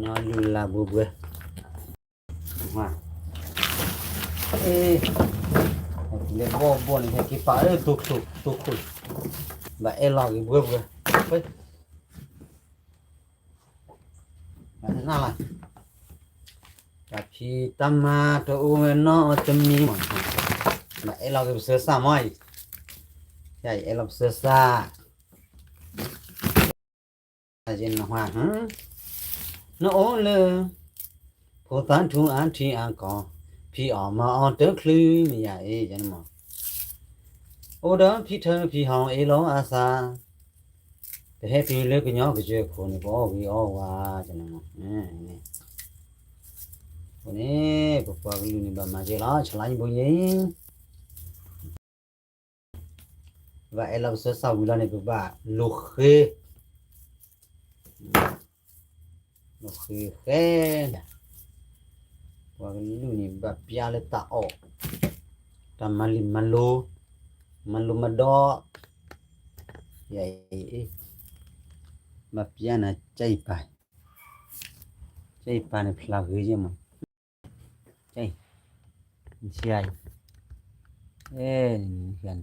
ညီလုၢ်လၢ်ဘှဲဘှဲ, အ့, လဲၤဘီၣ်ဘီၣ်န့ၣ် ဟဲက့ၤပာ်အၢ တိခိၣ်တိခိၣ်, ဘၣ်အဲၣ်လီၤက့ၤဘှဲဘှဲ, နၢ်လီၤ, တၢ်ဖံးတၢ်မၤတအိၣ်ဝဲနီတမံၤမး, ဘၣ်အဲၣ်လီၤက့ၤပစၢၤစၢ်မးအံၤ, ယအဲၣ်လီၤပစၢၤစၢ် နအိၣ်လၢ ဖိသၣ်ထူအါထံအါကီၢ်, ဖံးအီၣ်မၤအီၣ်တချုးမ့ၢ်ယၤအံၤ, အိၣ်ဒီးဖံထၢဖံဟီၣ်အ့ၣ်လိာ်အသး, ပဟဲတုၤလၢကညီကစၢၢ်ခိၣ်န့ၣ် ပအီၣ်ဂ့ၤအီၣ်ဝါ, အဃိန့ၣ် ပပှၤကလုာ်န့ၣ်ဘၣ်မၤကဲလီၤ ဆလါယံဘိယဲ ဘၣ်အဲၣ်လီၤပစၢၤစၢ်ဝံၤလီၤန့ၣ် ပဘၣ်လိာ်ဃ့, လိာ်ဃ့ဃဲ, ပှၤကလုာ်န့ၣ် ဘၣ်ပျၢ်လၢတၢ်အီၣ်, တၢ်မၤလံာ်မၤလိ, မၤလိမၤဒိး, ယဲ, ဘၣ်ပျၢ်နၤ ကၢ်အံၤပၢ်, ကၢ်အံၤပၢ်န့ၣ်ဖျါဂ့ၤယဲမး, ကၢ်အံၤ, နဆံးအံၤ, အဲ, နဆံး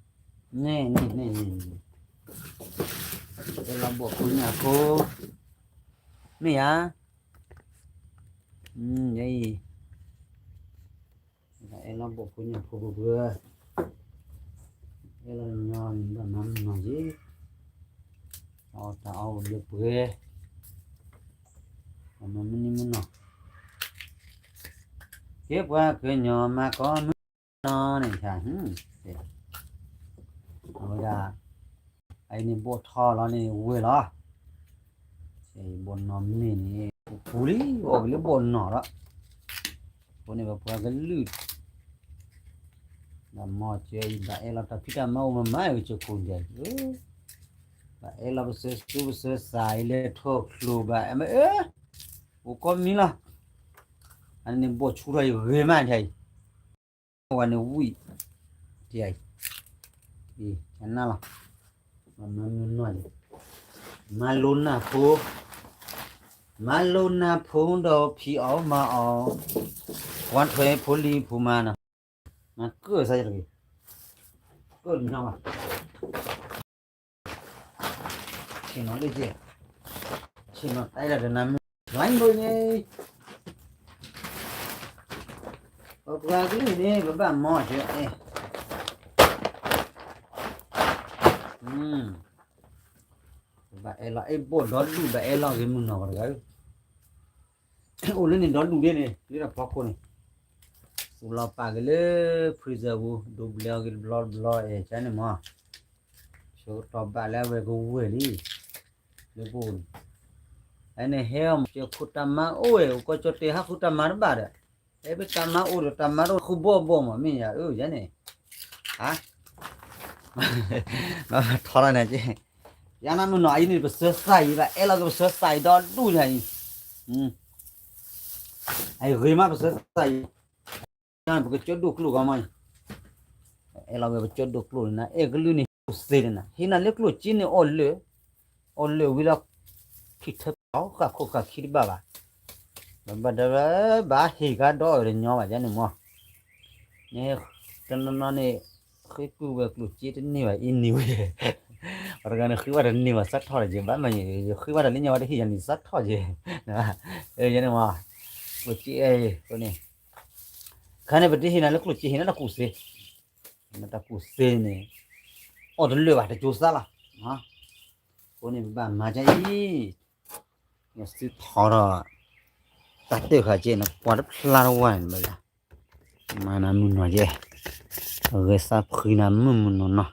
န့ၣ် န့ၣ်န့ၣ်န့ၣ်န့ၣ်, အဲၣ်လီၤဘီၣ်ဖိညၣ်ဖိ, မ့ၢ်ဧါ, ယဲအံၤ, အဲၣ်လီၤဘီၣ်ဖိညၣ်ဖိပှဲၤပှဲၤ, အဲၣ်လီၤညီနုၢ်ဘၣ်မၤမုာ်နီၢ်ယဲ, အီၣ်တၢ်အီၣ်ဘျဲၣ်ပှဲၤ, မၤမုာ်နီၢ်မုာ်နီၢ်, ကဲပှၤကညီမၤကီမုၢ်နီၢ်န့ၣ်, အဝဲဒၣ် အအံၤန့ၣ်ဘီၣ်ထီၣ်လီၤန့ၣ်ဝဲလီၤ, ဘီၣ်နီၢ်မ့ၢ်န့ၣ် ပူၤလံ အီၣ်က့ၤလၢဘီၣ်နီၢ်လီၤ, အဃိန့ၣ်ပပှၤကလုာ် ဘၣ်မၤစၢၤအံၤ ဘၣ်အဲၣ်လီၤတၢ်ဖံးတၢ်မၤအိၣ်မၤမၤကစၢၢ်ခိၣ်ဒဲး, ဘၣ်အဲၣ်လီၤပစၢၤဆူပစၢၤစးအံၤလဲၤထီၣ်ချိၣ်ဘၣ် အမ့ၢ်အၢ, အိၣ်ကီမံလီၤ, အန့ၣ်ဘီၣ်ဆူၣ်ထီၣ်အံၤဂ့ၤမးဒ်အံၤ ဝဲန့ၣ်ဝံၣ်, နၢ်လီၤ, မၤလိနၢ်ဖိ, မၤလိနၢ်ဖိဒီးဖံးအီၣ်မၤအီၣ်, ကွၢ်ထွဲဖိလံၤဖိမါနီၤ, မၤကၢၢ်စၢ်ယတဂ့ၤ, ကၢၢ်ညီဘၣ် ဆ့ၣ်နီၤလၢက့, ဆ့ၣ်နီၤတၢ်အဲၣ်ဒိးတနၤမုၢ် လါဘိန့ၣ်, ပပှၤကလုာ်န့ၣ် ပဘၣ်မၤစၢၤအဲၣ်, ပဘၣ်အဲၣ်လီၤအဲၣ်ဘိၣ်ဒီဒူၣ် ဘၣ်အဲၣ်လီၤဂ့ၤမုၢ်နီၢ်ပှၤတဂၤဧၢ, အိၣ်လၢန့ၣ်ဒီဒူၣ်ဒ်န့ၣ် လၢတၢ်ဖီခိၣ်န့ၣ်, သူၣ်လီၤပာ်က့ၤလၢ freezer ပူၤ ဒိးဘျဲးအီၤက့ၤတဘျီတဘျီအဲၣ်ကန့ၣ်မး, ဆိကတီၢ်ဘၣ်လၢအဝဲကဝဲၢ်လံ, လၢပအိၣ်န့ၣ်, အန့ၣ်ဟဲအီၤမး ကၠီခိၣ်တၢ်မၤအိၣ်ဝဲ ကီၢ်ကၠီတဲာ်ဟးဃုတၢ်မၤတဘၣ်ဒီး, အဲၣ်ပတၢ်မၤအိၣ်ဒီးတၢ်မၤတအိၣ်ဃုဘီဘီမး မ့ၢ်ယၤအၢယဲန့ၣ်, ထီထီၣ်န့ၣ်က့, ယနၤမုၢ်နီၢ်အံၤန့ၣ် ပစၢၤစးအံၤ ဘၣ်အဲၣ်လီၤက့ၤပစၢၤစးအံၤဒီဒူၣ်ညါအံၤ, အဂ့ၤမးပစၢၤစးအံၤ ပကကၠီဒိၣ်ကျိၣ်ဂီၤမးအံၤ, အဲၣ်လီၤဝဲပကၠီဒိၣ်ကျိၣ်န့ၣ် အဲၣ်ကလုၢ်န့ၣ် စ့န့ၣ်နၤ ဟ့ၣ်နၤလၢကျိၣ်စ့န့ၣ်အီၣ်လၢာ်, အီၣ်လၢာ်ဝံၤလီၤ, ထံထၢဃာ်ခိၣ်ဃာ်ခံတဘၣ်ဘၣ်, ဘၣ်ဒီး ဘၣ်ဟ့ၣ်ကါဒီးအီၣ်တညီဘၣ်ယဲန့ၣ်မး, န့ၣ်, တနီၤနီၤန့ၣ်, ဃ့ကုၢ်ဝဲကျိၣ်စ့တန့ၢ်ဘၣ်အံၤန့ၢ်ဝဲ, ပှၤတဂၤန့ၣ်ဃ့ဘၣ်တန့ၢ်ဘၣ်စးထီၣ်တက့ၢ် ဘၣ်မၤယံၤ ဃ့ဘၣ်တၢ်လၢညါဝဲတဟ့ၣ်ယၤန့ၣ်စးထီၣ်က့ၢ်, ယဲန့ၣ်မး, ကျိၣ်စ့အံၤန့ၣ်, ခါန့ၣ်ပတဟ့ၣ်နၤလၢကျိၣ်စ့ ဟ့ၣ်နၤတၢ်ကူၣ်စ့, နတၢ်ကူၣ်စ့န့ၣ်, အီၣ်တလၢာ်ဘၣ်တကၠိစါလီၤ, အဃိန့ၣ်ပဘၣ်မၤဒ်အံၤ, နစုထီၣ်ဒီး, တၢ်တၢၢ်ဃာ်က့ၤနပှၤတဖျါတဝါန့ၣ်ဘၣ်, မၤနၤမုၢ်နီၢ်ယဲ, အဂဲၤစးဖှံနၤမုၢ်မုၢ်နီၢ်နီၢ်,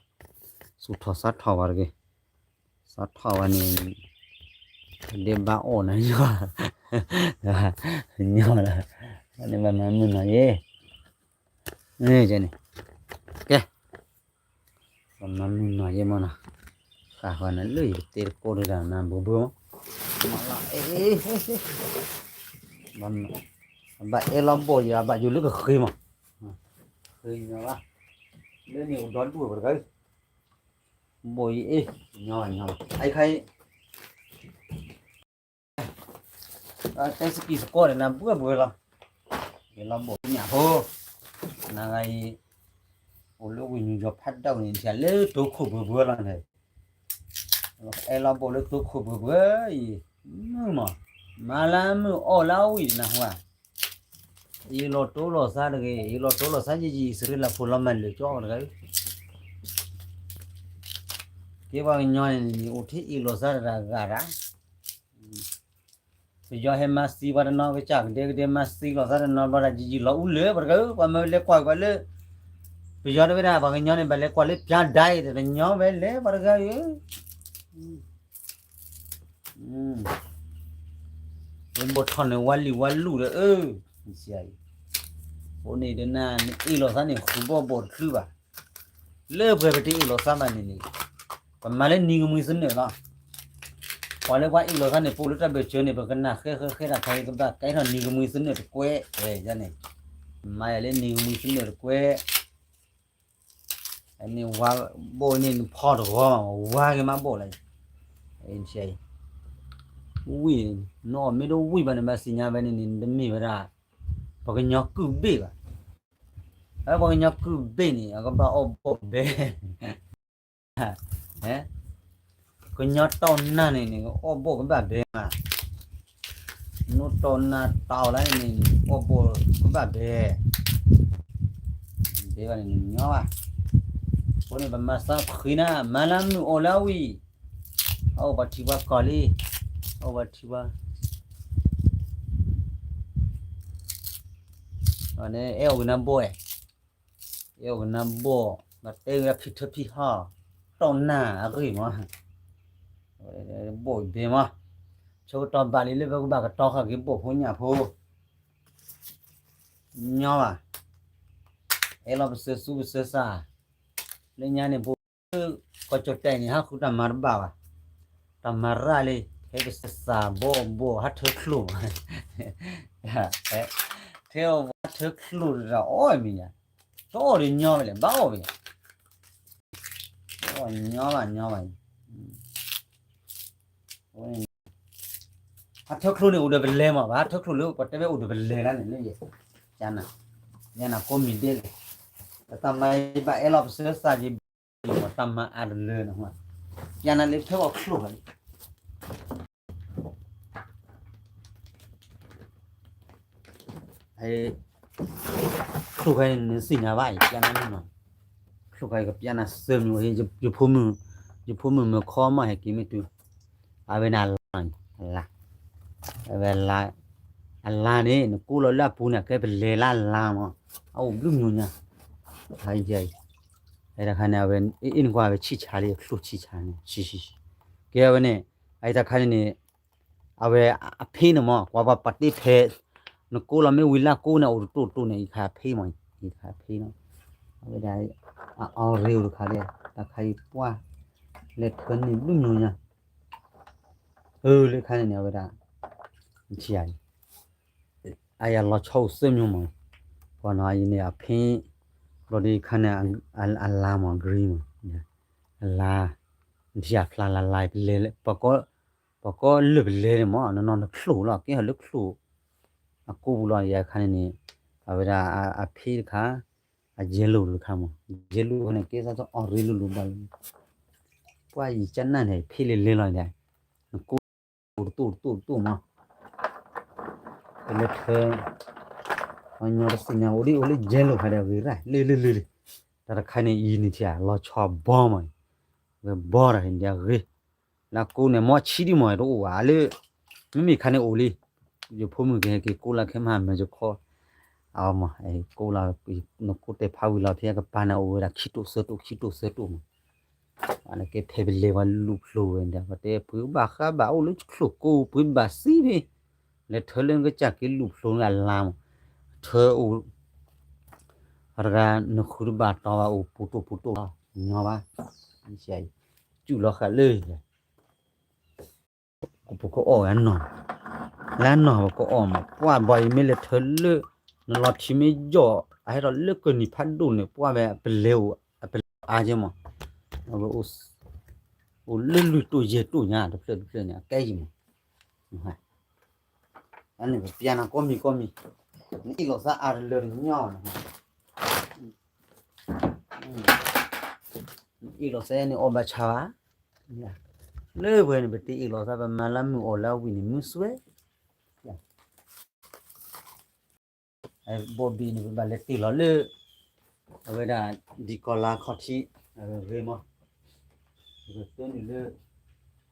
စူးထီၣ်စးထီၣ်ဝဲတဂ့ၤ, စးထီၣ်ဝဲန့ၣ်, ဒဲးဘးအီၣ်နၤညီ, ညီလီၤ, န့ၣ်ဘၣ်မၤမုၢ်နီၢ်ယဲ, န့ၣ်, ကဲ, ပမၤမုၢ်နီၢ်ယဲမးနီၤ, ဃၣ်ဃၣ်နၤလၢယကတဲတကိးဒၣ်နၤဘိဘိမး, မးလီၤ, အဘၣ်အဲၣ်လီၤဘီၣ်ယၤ ဘၣ်ယိၣ်လၢကဃ့မး, ဃ့ညီဘၣ်, လၢန့ၣ်အိၣ်ဒီဒူၣ်ပှၤတဂၤ, ဘိၣ်အံၤ အ့ၣ်, ညီညီ, အံၤခါအံၤ, တဲစကံးစကီၢ်ဒီးနၤဘှၢဘှၢလီၤ, ယလီၤဘိၣ်ညၣ်ဖိ, နဂၤအံၤ, အိၣ်လၢဝ့ၢ်နူယီၤဖးဒိၣ်န့ၣ် ထံၣ်လၢတိခိၣ်ဘှၢဘှၢလီၤန့ၣ်, အဲၣ်လီၤဘိၣ်လၢတိခိၣ်ဘှၢဘှၢအံၤ, မုၢ်မး, မၤလၢမုၢ်အီၣ်လၢဝံၤနၢ်ဟူဧါ ယလီၤတိလီၤသးတဂ့ၤ, ယလီၤတိလီၤသးယံာ်ယံာ် စရ့လးဖိလီၤမၢ်လၢာ်ကၠီတဂၤ, ကဲပှၤကညီန့ၣ်န့ၣ် အိၣ်ထဲအ့ၣ်လိာ်သးတဂၤတဂၤ, ပယီၤဟဲမၤသံပှၤတနီၤ ကစၢ်ကဒဲကဒဲမၤသံလိာ်သးတနီၤဘျီဒၣ် ယံာ်ယံာ်လီၤအူလၢပှၤတဂၤဧၢ, ပှၤမၢလဲၤကွၢ်ကွၢ်လၢ, ပယီၤတဝဲဒၣ် ပှၤကညီန့ၣ် ဘၣ်လဲၤကွၢ်လၢပျါဒၣ်အံၤ တညီဝဲလဲၤပှၤတဂၤဧၢ ဝဲဘိၣ်ထီၣ်န့ၣ် ဝါလံၢ်ဝါလူၢ်ဒီးအၢ, အံၤ, အဃိန့ၣ်ဒီးနၤ နအ့ၣ်လိာ်သးန့ၣ် ဃုဘီၣ်ဘိၣ်တချုးဘၣ်, လၢပှဲၤပတအ့ၣ်လိာ်သးဘၣ်န့ၣ်န့ၣ်, ပမၤလၢနံၤကမှံသနၢၣ်လီၤ, ပှၤလၢပှၤအ့ၣ်လိာ်သးန့ၣ် ပိာ်လၢတၢ်ဘၢၣ်စၢၤန့ၣ် ပကနၣ်ဃဲဃဲဃဲတၢ်ခါအံၤ ကဘၣ်ကဲထီၣ်နံၤကမှံသနၢၣ်တကွဲး, န့ၣ်, မၤယၤလၢနံၤကမှံသနၢၣ်တကွဲး န့ၣ်ဝါဘိၣ်န့ၣ် နဖီတဂီၤမး ဝါက့ၤမးဘိၣ်လီၤ, အံၤ, ဝံၣ်, နအီၣ်မ့ၢ်တဝံၣ်ဘၣ်န့ၣ် ဘၣ်သ့ၣ်ညါဝဲန့ၣ်န့ၣ် နတမ့ၢ်ဝဲဒၣ် ပှၤကညီကုၢ်ဘ့ၣ်ဘၣ်, ပှၤကညီကုၢ်ဘ့ၣ်န့ၣ် အကဘၣ်အီၣ်ဘိၣ်ဘဲ ကညီတီၢ်နၢ်န့ၣ်န့ၣ် အီၣ်ဘိၣ်ကဘၣ်ဘဲမး, နတီၢ်နၢ်တီၢ်လၢန့ၣ်န့ၣ် အီၣ်ဘိၣ်ကဘၣ်ဘဲ, ဘဲဘၣ်န့ၣ်ညီဘၣ်, အဃိန့ၣ် ပမၤသးဖှံနၤ မၤလၢမုၢ်အီၣ်လၢဝံၤ, အအိၣ်ပှၤထံပှၤကီၢ်လံ, အအိၣ်ပှၤထံပှၤ အဲၣ်အီၣ်ကနၢဘိၣ်, အဲၣ်အီၣ်ကနၢဘိၣ်, ဘၣ်တဲဝဲဒၣ်ဖံထၢဖံဟီၣ်, တီၢ်နၢ်အဂ့ၢ်မး, ဘိၣ်ဘဲမး, ဆိကတီၢ်ဘၣ်လံလၢပကဘၣ်ကတီၤဃာ်က့ၤဘိၣ်ဖိညၣ်ဖိ, ညီဘၣ်, အဲၣ်လီၤပစၢၤသူပစၢၤသး, လၢညါန့ၣ် ဖိ ကီၢ်ကၠီၣ်တဲာ်န့ၣ် ဟးဃုတၢ်မၤတဘၣ်ဘၣ်, တၢ်မၤရၣ်လံ, ထဲပစၢၤသးဘိၣ်ဘိၣ်ဟးထၢချိၣ်မး, ထဲအီၣ်ဘိၣ်ဟးထၢချိၣ်တဒီးအီၣ်မ့ၢ်ယါ, တအီၣ်ဒီးညီဝဲလဲၣ် ဘၣ်အီၣ်ဝဲယါ, ညီဘၣ်ညီဘၣ်, ဟးထၢချိၣ်န့ၣ်အိၣ်ဒီးပလဲၤမး ဘၣ်ဟးထၢချိၣ်လၢပှၤတဲဝဲအိၣ်ဒီးပလဲၤလၢန့ၣ်လၢယဲ, ယနကိးမံၤဒဲလဲၣ်, တၢ်မၤဘၣ်အဲၣ်လီၤပစၢၤသးယံၤ တၢ်မၤအါတလၢန, ယနလၢထၢအီၣ်ချိၣ်လီၤ, ချိၣ်ခါန့ၣ်နသ့ၣ်ညါဘၣ်အံၤ ပျါနၤန့ၣ်မး, ချိၣ်ခါအံၤကပျါနၤသၢမံၤဝဲ, ယဖိမုၣ်, ယဖိမုၣ်မုၢ်ခီမးဟဲက့ၤမ့ၢ်တုၤ, အဝဲန့ၣ်အလါ, အလါ, အဝဲလါ, အလါန့ၣ် နကိးလီၤလၢအပူၤန့ၣ် ကဲပလဲၤလၢအလါမး, အအိၣ်ဘျုးမံၤညါ, အံၤ, အံၤတခါန့ၣ် အဝဲအ့ၣ်နကွၢ်ဝဲဆံၣ်ဆါလံ ချိၣ်ဆံၣ်ဆါန့ၣ်, ကဲဝဲန့ၣ်, အအံၤတခါန့ၣ်န့ၣ် အဝဲအဖ့န့ၣ်မး ပှၤပှၤပာ်တ့ၢ်ဖဲ, နကိးလီၤမ့ၢ်ဝံၤလၢကိးန့ၣ် အိၣ်တတိၢ်တိၢ်န့ၣ် အံၤတခါအဖ့မး, အံၤတခါအဖ့နီၤ, အဝဲဒၣ်, အအီရ့အိၣ်တခါဒီး တၢ်ခါအံၤပှၢ်, လဲၤထၢန့ၣ်ဘျုးမံၤညါ, အၢ လၢခါန့ၣ်န့ၣ် အဝဲဒၣ်, နထံၣ်ဧါ, အယၤလီၤဆီအိၣ်သၢမံၤမး, ပှၤနီၤအံၤန့ၣ်အဖ့, ဘျီဒီးခါန့ၣ်, အလါမး green မး, အလါ, နထံၣ်ဧါဖျါလါလါ ပလဲၤ, ပှၤကီလၢပလဲၤန့ၣ်မး နနီၤနချိၣ်လီၤ ကဲဟီလၢချိၣ်, အကိးပူၤလီၤ ယၤခါန့ၣ်န့ၣ်, အဝဲဒၣ်အဖ့တခါ, အယဲၢ်လိာ်တခါမး, ယဲၢ်လိာ်န့ၣ် ကဲသးထီၣ်အီရ့လိာ်လိာ်ဘၣ်လီၤ, ပှၢ်ယံာ်ကနၣ်န့ၣ် ဖ့လၢလဲၤလီၤန့ၣ်, နကိး, တတိၢ်တတိၢ်တတိၢ်မး, ပလဲၤထၢ, ပှၤညီတသ့ၣ်ညါအိၣ်ဒ်အိၣ်လၢယဲၢ်လိာ်ခါဒီးဂ့ၤရၣ် လၢလၢလၢလၢ, တၢ်တခါန့ၣ်အံၤန့ၣ်ထံၣ်ဧါ လီၤဆီဘီမး, ဝဲဘီတၢ်န့ၣ်ဒ်အဂ့ၤ, လၢကိးန့ၣ် မီၢ်ဆံးဒံးမး တအိၣ်ဘၣ်လၢ, မ့မ့ၢ်ခါန့ၣ်အိၣ်လံ, ယဖိမုၣ်ကဟဲက့ၤကိးလၢခဲမုၢ်ဟါမၢယခီ, အမး, ကိးလၢ, နကိးတဲဖးဝံၤလီၤ ဖဲကပၤန့ၣ်အိၣ်ဝဲဒၣ်ခံတိၢ်သၢတိၢ်ခံတိၢ်သၢတိၢ်မး, အန့ၣ်ကဲဖဲပလဲၤပှၤလူၢ်ဖျိဝဲဒီး ပတဲပှၤဘၣ်ဃးဘၣ်အိၣ်လၢချိၣ်ကိး ပှၤဘၣ်သံဖဲ, လဲၤထၢလၢကစၢ်က့ၤလူၢ်ဖျိလၢအလါမး, ထၢအိၣ် အတဂၤနဃုတဘၣ်တီၤဘၣ်အိၣ်ပူၤတိၢ်ပူၤတိၢ်လီၤ, ညီဘၣ်, စူၢ်လီၤဃာ်လၢ, ကပူၤကအီၣ်ဝဲအနီၢ်, လၢအနီၢ်ပကအီၣ်မး ပှၢ်ဘီအံၤမ့ၢ်လဲၤထၢလၢ, နလီၤထံမ့ၢ်ယီၢ် အဟဲထီၣ်လၢကနံၤဖးဒိၣ်န့ၣ် ပှၢ်ဝဲအပလဲၤအိၣ်, အပလဲၤအါကဲမး, အဝဲအိၣ်, အိၣ်လၢလွံၢ်တိၢ်ယဲၢ်တိၢ်ညါ တဖျၢၣ်တဖျၢၣ်န့ၣ် အကဲယံၤမး, အန့ၣ်ပပျဲနၤကိးမံၤကိးမံၤ, နအ့ၣ်လိာ်သးအါတလၢတညီန့ၣ်, နအ့ၣ်လိာ်သးန့ၣ်အီၣ်ဘၣ်ဆၣ်ဘၣ်, လၢပှဲၤန့ၣ် ပတအ့ၣ်လိာ်သး ပမၤလၢမုၢ်အီၣ်လၢအဝံၣ်န့ၣ် မုၢ်စွဲ ဘီဘ့ၣ်န့ၣ် ပဘၣ်လဲၤတ့ၢ်လီၤလၢ အဝဲဒၣ် ဒံကီၢ်လါခီၣ်ထံး အဂ့ၢ်မး, ပကသၢနုာ်လၢ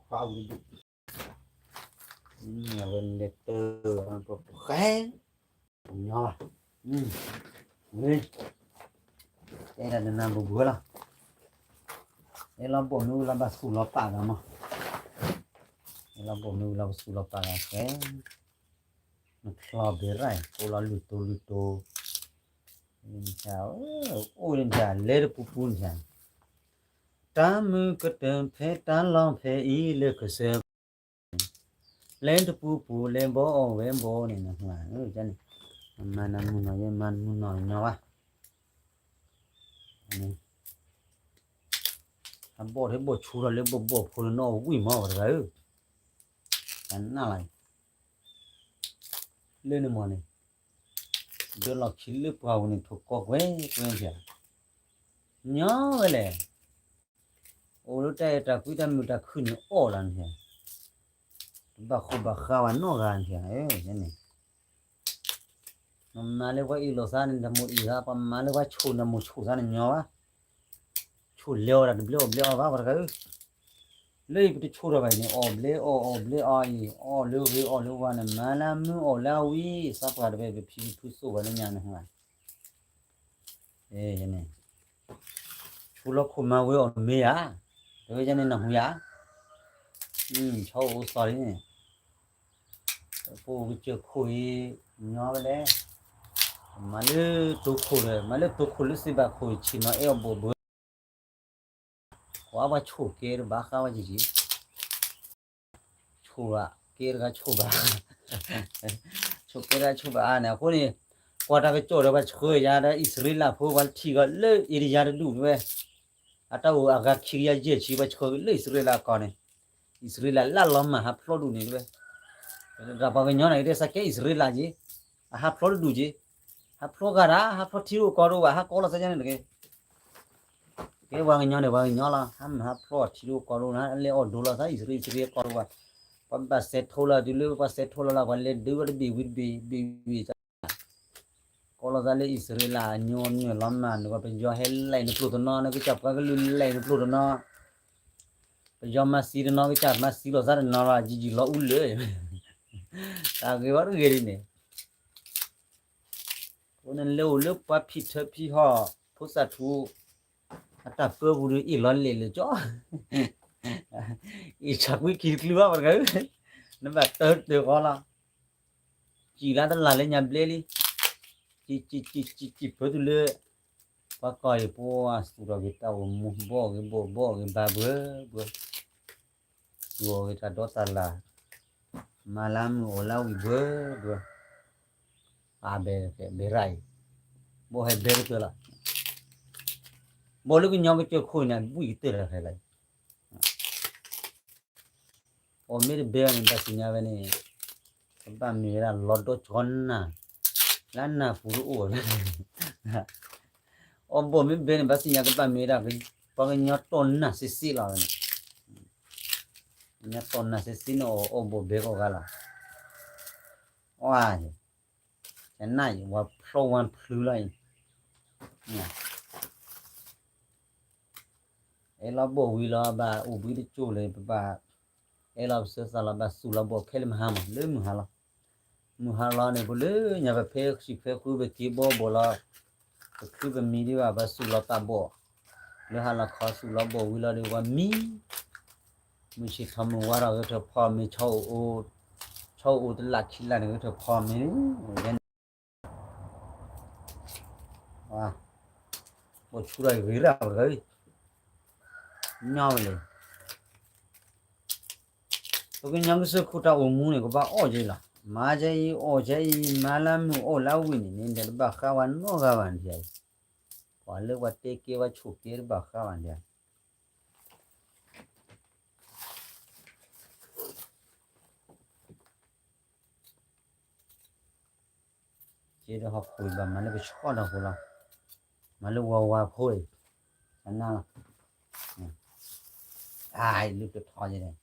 ခွါအူတဒူၣ်, အဝဲလဲၤတၢ် ပဃဲ ညီဘၣ်, ဝဲ အဲၣ်ဒိးနနၢ်ပူၤပူၤလီၤ, အဲၣ်လီၤဘိၣ်မ့ၢ်ဝံၤလီၤဘၣ်သူၣ်လီၤပာ်ဂၤမး, အဲၣ်လီၤဘိၣ်မ့ၢ်ဝံၤလီၤပသူၣ်လီၤပာ်ဂၤဃဲ နချီဘ့ၣ်ရၣ် ကိးလီၤလုၢ်တိၢ်လုၢ်တိၢ်, အိၣ်န့ၣ်လဲၤတပူၤပူၤန့ၣ်, တၢ်မုာ်ကတၢၢ်ဖဲတၢ်လီၢ်ဖဲအံၤလၢကစၢၢ်, လဲၤတပူၤပူၤလဲၤဘီအီၣ်ဝဲဘီန့ၣ်နဟါ, မၤနမုၢ်နီၢ်ယဲ မၤနမုၢ်နီၢ်ညီဘၣ်, အဘီၣ်ထဲဘီၣ်ဆူထီၣ်လၢဘီၣ်ဘီၣ်ဖိလၢနအီၣ်ဝံၣ်မးပှၤတဂၤဧၢ, တနၢ်လၢ် လၢန့ၣ်မးန့ၣ်, ဒၢလီၢ်ခံလၢပှၤဝဲန့ၣ် ထိၣ်ကီကွဲကွဲထံၣ်, ညီဝဲလဲၣ်, အိၣ်လၢတၢ်အဲၣ်တၢ်ကွံတၢ်မုာ်တၢ်ခုၣ်န့ၣ်အီၣ်လီၤန့ၣ်, တဘၣ်ဃိဘၣ်ဃးဝဲနီတဂၤန့ၣ်, န့ၣ် ပမၤလၢပှၤအ့ၣ်လိာ်သးန့ၣ် တမိၢ်အ့ၣ်သး, ပမၤလၢပှၤဆိၣ်န့ၣ် တမိၢ်ဆိၣ်သးန့ၣ်ညီဘၣ်, ဆိၣ်လဲၤအီၤဒၣ်တဘျီအီၣ်ဘျီအီၣ်ဘၣ်ပှၤတဂၤဧၢ, လၢအံၤပတဆိၣ်ထီၣ်ဘၣ်အံၤန့ၣ် အီၣ်ဘျီအီၣ်အီၣ်ဘျီအီၣ်အံၤ အီၣ်လၢဂ့ၤအီၣ်လၢဝါန့ၣ် မၤလၢမုၢ်အီၣ်လၢအဝံၣ် သးပှၢ်တဝဲပဖံဖုသိၣ်ဝဲလၢညါန့ၣ်, န့ၣ် ဆိၣ်လီၤခိၣ်မၤဝဲအီၤမ့ၢ်ဧါ, တဝဲယဲန့ၣ်နဟူဧါ, ဆီအိၣ်အိၣ်သီလံန့ၣ် ပအိၣ်ကစၢၢ်ခိၣ်အံၤ, ညီဝဲလဲၣ်, မၤလၢတိခိၣ်ဒီး မၤလၢတိခိၣ်လၢသ့ၣ်ဘၣ်ခိၣ်အံၤ ဆ့ၣ်နီၤအဲၣ်အီၤဘိၣ်ဘၢ, ကွၢ်ပှၤဆိၣ်ကဲတဘၣ်ဃးဝဲယံၤယံၤ, ဆိၣ်ဘၣ် ကဲတဂၤဆိၣ်ဘၣ်, ဆိၣ်ကဲတဂၤဆိၣ်ဘၣ်အါန့ၣ် အဃိန့ၣ်, ကွၢ်တၢ်ကစီၣ်ဒီးပှၤဆှၢယၤဒီးအံၣ်စရ့လးဖိ ပှၤထံၣ်ကီးလၢအ့ဒယါတဒူၣ်ဝဲ, အတၢ်အိၣ်အဂၤခံကယၤယဲၢ်ဆံ ပှၤဆှၢလၢအံၣ်စရ့လးအကီၢ်န့ၣ်, အံၣ်စရ့လးလၢလီၤမၢ်ဟးဖျိးဒူၣ်န့ၣ်တဝဲ, ဒီးပှၤကညီန့ၣ် ကတဲစးကဲအံၣ်စရ့လးက့ၤ, အဟးဖျိးတဒူၣ်က့ၤ, ဟးဖျိးဂၤဒၣ် ဟးဖျိးထံတအိၣ်ကီတအိၣ်ဘၣ် ဟးကီလိာ်သးယါန့ၣ်တက့ၢ်, ကဲပှၤကညီန့ၣ် ပှၤကညီလီၤ ဟးမၢ်ဟးဖျိးထံတအိၣ်ကီတအိၣ်န့ၣ် လဲၤအီၣ်ဒိးလိာ်သးအံၣ်စရ့လး အံၣ်စရ့လးကီတအိၣ်ဘၣ်, ပှၤဘၣ်စဲးထိလီၤတုၤလၢပှၤစဲးထိလီၤလီၤ ပှၤလဲၤဒုးဝဲတဘ့ၣ်ဝံၤတဘ့ၣ်ဘ့ၣ်ဝံၤ ကီလိာ်သးလၢအံၣ်စရ့လးအညိနုာ်လီၤမၢ်န့ၣ် ပယီၤဟဲလဲၤနကျိာ်တနီၤ နကစၢ်ပှၤကလုာ်လဲၤနကျိာ်တနီၤ, ပယီၤမၤသံတနီၤ ကစၢ်မၤသံလိာ်သးတနီၤလီၤ ယံာ်ယံာ်လီၤအူလၢာ်, တၢ်ဂ့ၤဝဲတဂ့ၤဒ်န့ၣ်, အဃိန့ၣ်လဲၤအိၣ်လၢပှၤဖံးထၢဖံးဟီၣ် ဖိသၣ်ထူ အတၢ်ပၢပူၤဒီးအ့ၣ်လီၤလဲာ်လၢကၠီ, အ့ၣ်ဆၣ်ကွံခံတချုးဘၣ်ပှၤတဂၤဧၢ, နဘၣ်တၢတၢဃီလီၤ, စံၣ်လၢတလၢ်လၢညါဘျဲလံ, စံၣ်စံၣ်စံၣ်စံၣ်စံၣ်ဖၢတုၤလၢ ပှၤကီၢ်အံၤပှၤသူၣ်ထီၣ်က့ၤတၢ်အိၣ်မူ ဘီၣ်ဂ့ၤဘီၣ် ဘီၣ်ဂ့ၤဘၣ်ဘှၢဘှၢ, သူၣ်ထီၣ်က့ၤတၢ်ဒီတၢ်လၢ်, မၤလၢမုၢ်အိၣ်လၢဝံၣ်ဘှၢဘှၢ, အဘဲဘဲရၣ်အံၤ, ဘီၣ်ဟဲဘဲကတၢၢ်လီၤ, ဘီၣ်လၢကညီကစၢၢ်ခိၣ်အံၤန့ၣ် ဘှံၣ်ကတၢၢ်လီၤခဲလၢာ် အီၤမ့ၢ်တဘဲဘၣ်န့ၣ် ဘၣ်သ့ၣ်ညါဝဲန့ၣ်, ကဘၣ်မ့ၢ်ဝဲဒၣ်လီၤဒီကၠီနၢ်, လၢနၢ်ပူၤတအိၣ်ဝဲ, အီၤဘီၣ်မ့ၢ်ဘဲန့ၣ် ဘၣ်သ့ၣ်ညါကဘၣ်မ့ၢ်ဝဲဒၣ် ပှၤကညီတီၢ်နၢ်စ့စ့လီၤဝဲန့ၣ်, ကညီတီၢ်နၢ်စ့စ့န့ၣ် အီၤဘီၣ်ဘဲကိးဂၤလီၤ, အီၤ, ကနၣ်အံၤ ဝါဖျိဝါဖျုးလီၤအံၤ အဲၣ်လီၤဘီၣ်ဝံၤလီၤ ဘၣ်အိၣ်ဘှံးတကၠိၢ်လၢ ပဘၣ် အဲၣ်လီၤပသးလီၤ ဘၣ်သူၣ်လီၤဘီၣ်ခဲလၢာ်မဟါမး လၢမုၢ်ဟါလီၤ, မုၢ်ဟါလီၤန့ၣ် ပလၢညါပဖဲဆံးဖဲဃု ပက့ၤဘီဘီၣ်လီၤ, ပချုးပမံဒံးဘၣ် ပသူၣ်လီၤပာ်ဘီၣ်, လၢဟါလီၤခီသူၣ်လီၤဘီၣ်ဝံၤလီၤဒီး ပှၤမံ မုၢ်ဆ့ၣ်ထီၣ်မုၢ်ဝါထီၣ်ဂဲၤထၢၣ်ဖီမ့ၤ ဆီအိၣ်အိၣ်တလၢ်ခံလၢ်န့ၣ် ဂဲၤထၢၣ်ဖီမ့ၤ ဘီၣ်ဆူၣ်ဒီးဂ့ၤရၣ်ပတဂၤ, ညီဝဲလဲၣ်, ပကညီကစၢၢ်ခိၣ်တၢ်အိၣ်မူန့ၣ် ကဘၣ်အီၣ်ကဲအံၤလီၤ, မၤကဲအံၤ အီၣ်ကဲအံၤ မၤလၢမုၢ်အီၣ်လၢဝံၣ်န့ၣ် န့ၣ်ဒီးတဘၣ်ဃးဝဲနီတဂၤဘၣ်န့ၣ်, ပှၤလၢပှၤတဲကဲပှၤဆိၣ်ကဲတဘၣ်ဃးဘၣ်န့ၣ် က့ဒီးဟီၣ်ခိၣ်အံၤဘၣ်မၤလၢကဆီဒီးဃိလီၤ, မၤလၢဝါဝါဖိအံၤ, နၢ်လီၤ, အလုၢ်တထီယဲန့ၣ်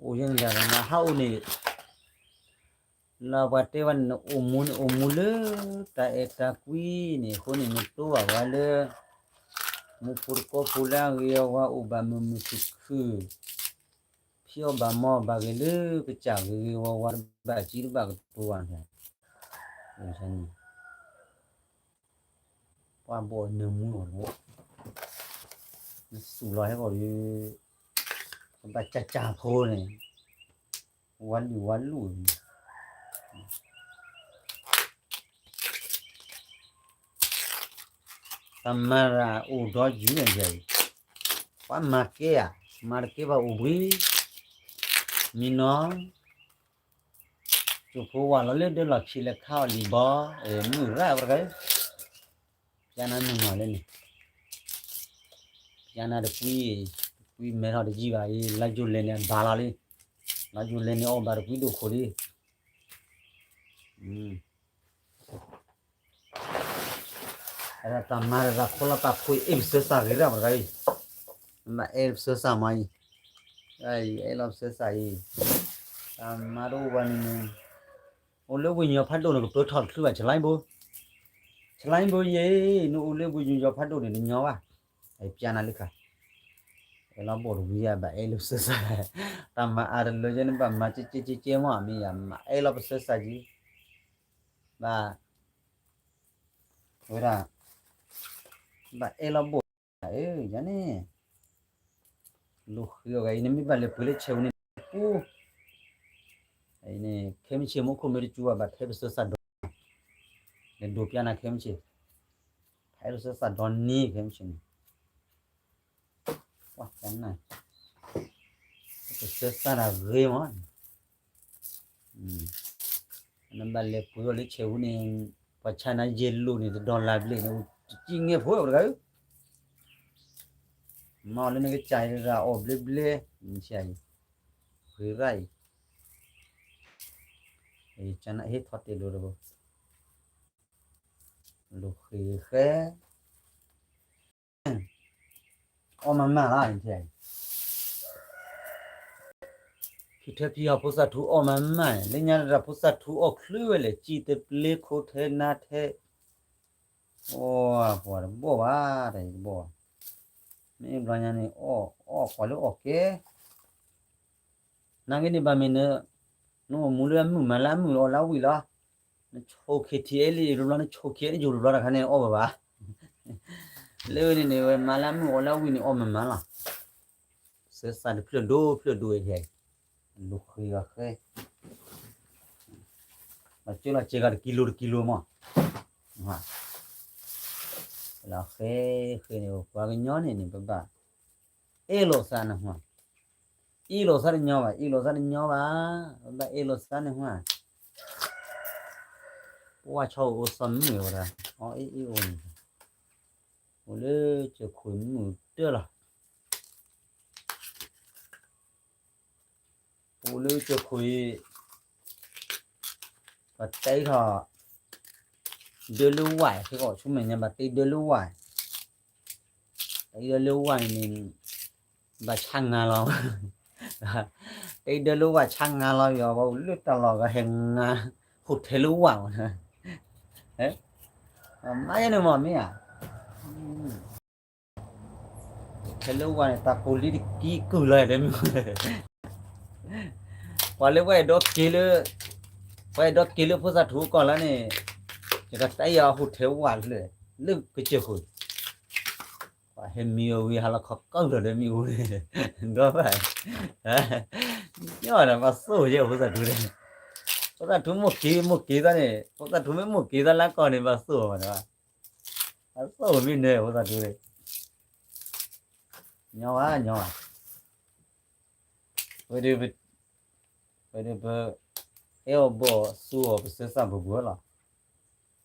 အိၣ်ယဲန့ၣ်ဒီးနဟးအိၣ်န့ၣ်, လၢပှၤတဲဝဲန့ၣ် နအိၣ်မူန့ၣ် အိၣ်မူလၢတၢ်အဲၣ်တၢ်ကွံန့ၣ် အဃိန့ၣ် နတိၢ်ဘၣ်ဝဲလၢ မူဖိတကိးဖိလၢအဂ့ၤအဝါအိၣ်ဘၣ်မုာ်မုာ်ခုၣ်ခုၣ်, ဖံးအီၣ်ဘၣ်မၤအီၣ်ဘၣ်ဂ့ၤလၢကစၢ်ဂ့ၤဂ့ၤဝါဝါ တဘၣ်စံတဘၣ်ကတိၤဘၣ်န့ၣ် ပှၤဘီၣ်နၢမူလီၤ, နသူၣ်လီၤဟဲကီၢ်ဒီး ကဘၣ်ကၢ်ကၢ်ဖိန့ၣ်, ဝါလုၢ်ဝါလုၢ်န့ၣ်, တၢ်မၤရၤအိၣ်ဒီးယုၢ်န့ၣ်ယဲအံၤ, ပှၤမၤကဲဧါ, မၤတကဲဘၣ်အိၣ်ဘှံး, မံနီၤ ကၠိဖိဝါလီၤလၢဒၢလီၢ်ခံလဲၤခါအီၤလံၤဘီ, မုၢ်ရၣ်ဝဲတဂၤ, ပျၢ်နၤမုၢ်မးလၢန့ၣ်, ပျၢ်နၤတကွံ, တကွံမဲထီၣ်တယံာ်ဘၣ်အံၤ လါယူၤလဲၣ်န့ၣ်အဘၣ်လီၤလံ, လါယူၤလဲၣ်န့ၣ်အီၣ်ဘၣ်တကွံဒိၣ်ခိၣ်လံ, တၢ်မၤတၢ်ခိလီၤတၢ်ဖိအံၤ အဲၣ်ပစၢစၢ်ဂ့ၤရၣ်ပတဂၤအံၤ, မၤအဲၣ်ပစၢစၢ်မးအံၤ, အဲၣ်လီၤပစၢစၢ်အံၤ, တၢ်မၤတအိၣ်ဘၣ်န့ၣ်န့ၣ်, အိၣ်လၢဝံၤညီဖးဒိၣ်န့ၣ် ကပၢထီၣ်တချုးဘၣ် ဆလါဘိ, ဆလါဘိယဲ, နအိၣ်လၢဝံၤညီညီဖးဒိၣ်န့ၣ် နညီဘၣ်, ပျၢ်နၤလၢခါ, အဲၣ်လီၤဘိၣ်တဝံၤယဘၣ်အဲၣ်လၢပစၢစၢ်, တၢ်မၤအါတလၢယဲန့ၣ် ဘၣ်မၤကဲကဲကဲကဲမး မ့ၢ်ယမၤအဲၣ်လီၤပစၢစၢ်ကံ ဘၣ်, ဝဲဒၣ်, ဘၣ်အဲၣ်လီၤဘိၣ်, အၢ ယၤန့ၣ်, လိာ်ဃံအီၤဂၤအံၤ နမ့ၢ်ဘၣ်လဲၤပှ့ၤလၢဆဲးဝူန့ၣ်ပူ, အံၤန့ၣ် ခဲမုၢ်ဆ့ၣ်မူခိၣ်မ့ၢ်တစူၤဘၣ် ဘၣ်ထဲပစၢစၢ်ဒီး, လဲၤဒိးပျၢ်နၤခဲမုၢ်ဆ့ၣ်, ထဲပစၢစၢ်ဒီးန့ၣ်ခဲမုၢ်ဆ့ၣ်န့ၣ် ပှၤကနၣ်, ပစၢစၢ်တၢ်ဂ့ၤမး, နဘၣ်လဲၤပှ့ၤအီၤလၢဆဲးဝူန့ၣ်, ပှၤဆါနၤယဲၢ်လိာ်န့ၣ် တဒီလါဘျဲၣ်န့ၣ် တစံၣ်ငဲၢ်ဖိဝဲတဂၤဧၢ, မၤအီၤလၢနကစၢ်အံၤတဂၤအီၣ်ဘျဲဘျဲ, ဆံးအံၤ, ဂ့ၤရၣ်အံၤ, ဟ့ၣ်ထီၣ်တဲာ်လိာ်တဘိ, လိာ်ဃံဃဲ အီၣ်မးမးလီၤ, ဖံထၢဖံဟီၣ်ဖိသၣ်ထူအီၣ်မးမး, လၢညါတၢ်ဖိသၣ်ထူအီၣ်ချုးဝဲလဲၣ်, စံၣ်တပျ့ခိထဲနါထဲ, အိၣ်ပှၤတဘီၣ်ဘၣ်, တၢ်အံၤတဘီၣ်ဘၣ်, မ့ၢ်ဘျီညါန့ၣ် အီၣ်အီၣ်ကွၢ်လၢအီၣ်ကဲ နာ်က့န့ၣ်ဘၣ်မ့ၢ်န, နအိၣ်မူလၢအမုၢ်မၤလၢအမုၢ်အီၣ်လၢအဝံၣ်လီၤ, နဆိၣ် KTLA တဘျီ နဆိၣ် KNU တဘျီတခါန့ၣ် အီၣ်ဘၣ်ဘၣ်, လၢန့ၣ်န့ၣ် ဝဲမၤလၢအမုၢ်အီၣ်လၢအဝံၣ်န့ၣ် အီၣ်မးမးလီၤ, စၢစၢ်တဖျၢၣ်ဒိဖျၢၣ်ဒိဝဲ, လိာ်ဃံဂၤဃဲ လီၤကၢလီၤစဲၤဂၤတကံလိတကံလိမး, လီၤဃဲဃဲန့ၣ် ပှၤကညီန့ၣ်န့ၣ် ပဘၣ် အဲၣ်လိာ်သးန့ၣ်ဟါ, အ့ၣ်လိာ်သးတညီဘၣ်, အ့ၣ်လိာ်သးတညီဘၣ်, ပဘၣ်အဲၣ်လိာ်သးန့ၣ်ဟါ, ပှၤဆီအိၣ်အိၣ်သီမုၣ်ဝဲဒၣ်, အီအ့ၣ်အ့ၣ်အိၣ်န့ၣ်, အိၣ်လၢကၠိခိၣ်မုၣ်တၢၢ်လီၤ အိၣ်လၢကၠိခိၣ်အံၤ, ပှၤတဲထီၣ် ဒၢလၢဝၢ် စ့ၢ်ကီး ဆူမဲာ်ညါ ဘၣ်တဲဒၢလၢဝၢ်, တဲဒၢလၢဝၢ်န့ၣ် ဘၣ်ဆါငါလီၤ, တဲဒၢလၢဝၢ်ဆါငါလီၤ ယီၤ ပှၤအိၣ်လၢတၢ်လီၢ်ဂၤဟဲငါ ဟိုထဲလၢဝၢ်မး, မၤယဲန့ၣ်မးမ့ၢ်ဧါ ထဲလၢဝၢ်န့ၣ် တၢ်ကိၢ်လံတကံကုၢ်လီၤ တဲမ့ၢ်, ပှၤလၢပှၤအဲၣ်ဒိးက့ၤလၢ, ပှၤအဲၣ်ဒိးက့ၤလၢဖိသၣ်ထူအကီၢ်လီၤန့ၣ်, ယကတဲယၤဟိုထဲဝၢ်လၢ, လၢကစၢၢ်ခိၣ်, ပှၤဟဲမံဝဲဝံၤဟါလီၤခီကီၢ်လီၤဒီးမ့ၣ်အူန့ၣ်, ဒီးဘၣ်, ညီဒီးဘၣ်သိၣ်ယဲဖိသၣ်ထူန့ၣ်, ဖိသၣ်ထူမိၢ်က့ၤမိၢ်က့ၤသးန့ၣ် ဖိသၣ်ထူမ့ၢ်မိၢ်က့ၤသးလၢကီၢ်န့ၣ် ဘၣ်သိၣ်မးဒီး အသိၣ်မ့ၢ်နၢၤဖိသၣ်ထူန့ၣ်, ညီဘၣ်ညီဘၣ်, ဝဲဒၣ်, ဝဲဒၣ်ပ, အဲၣ်အီၤဘီၣ်သူအီၤပစၢၤသးပူၤပူၤလီ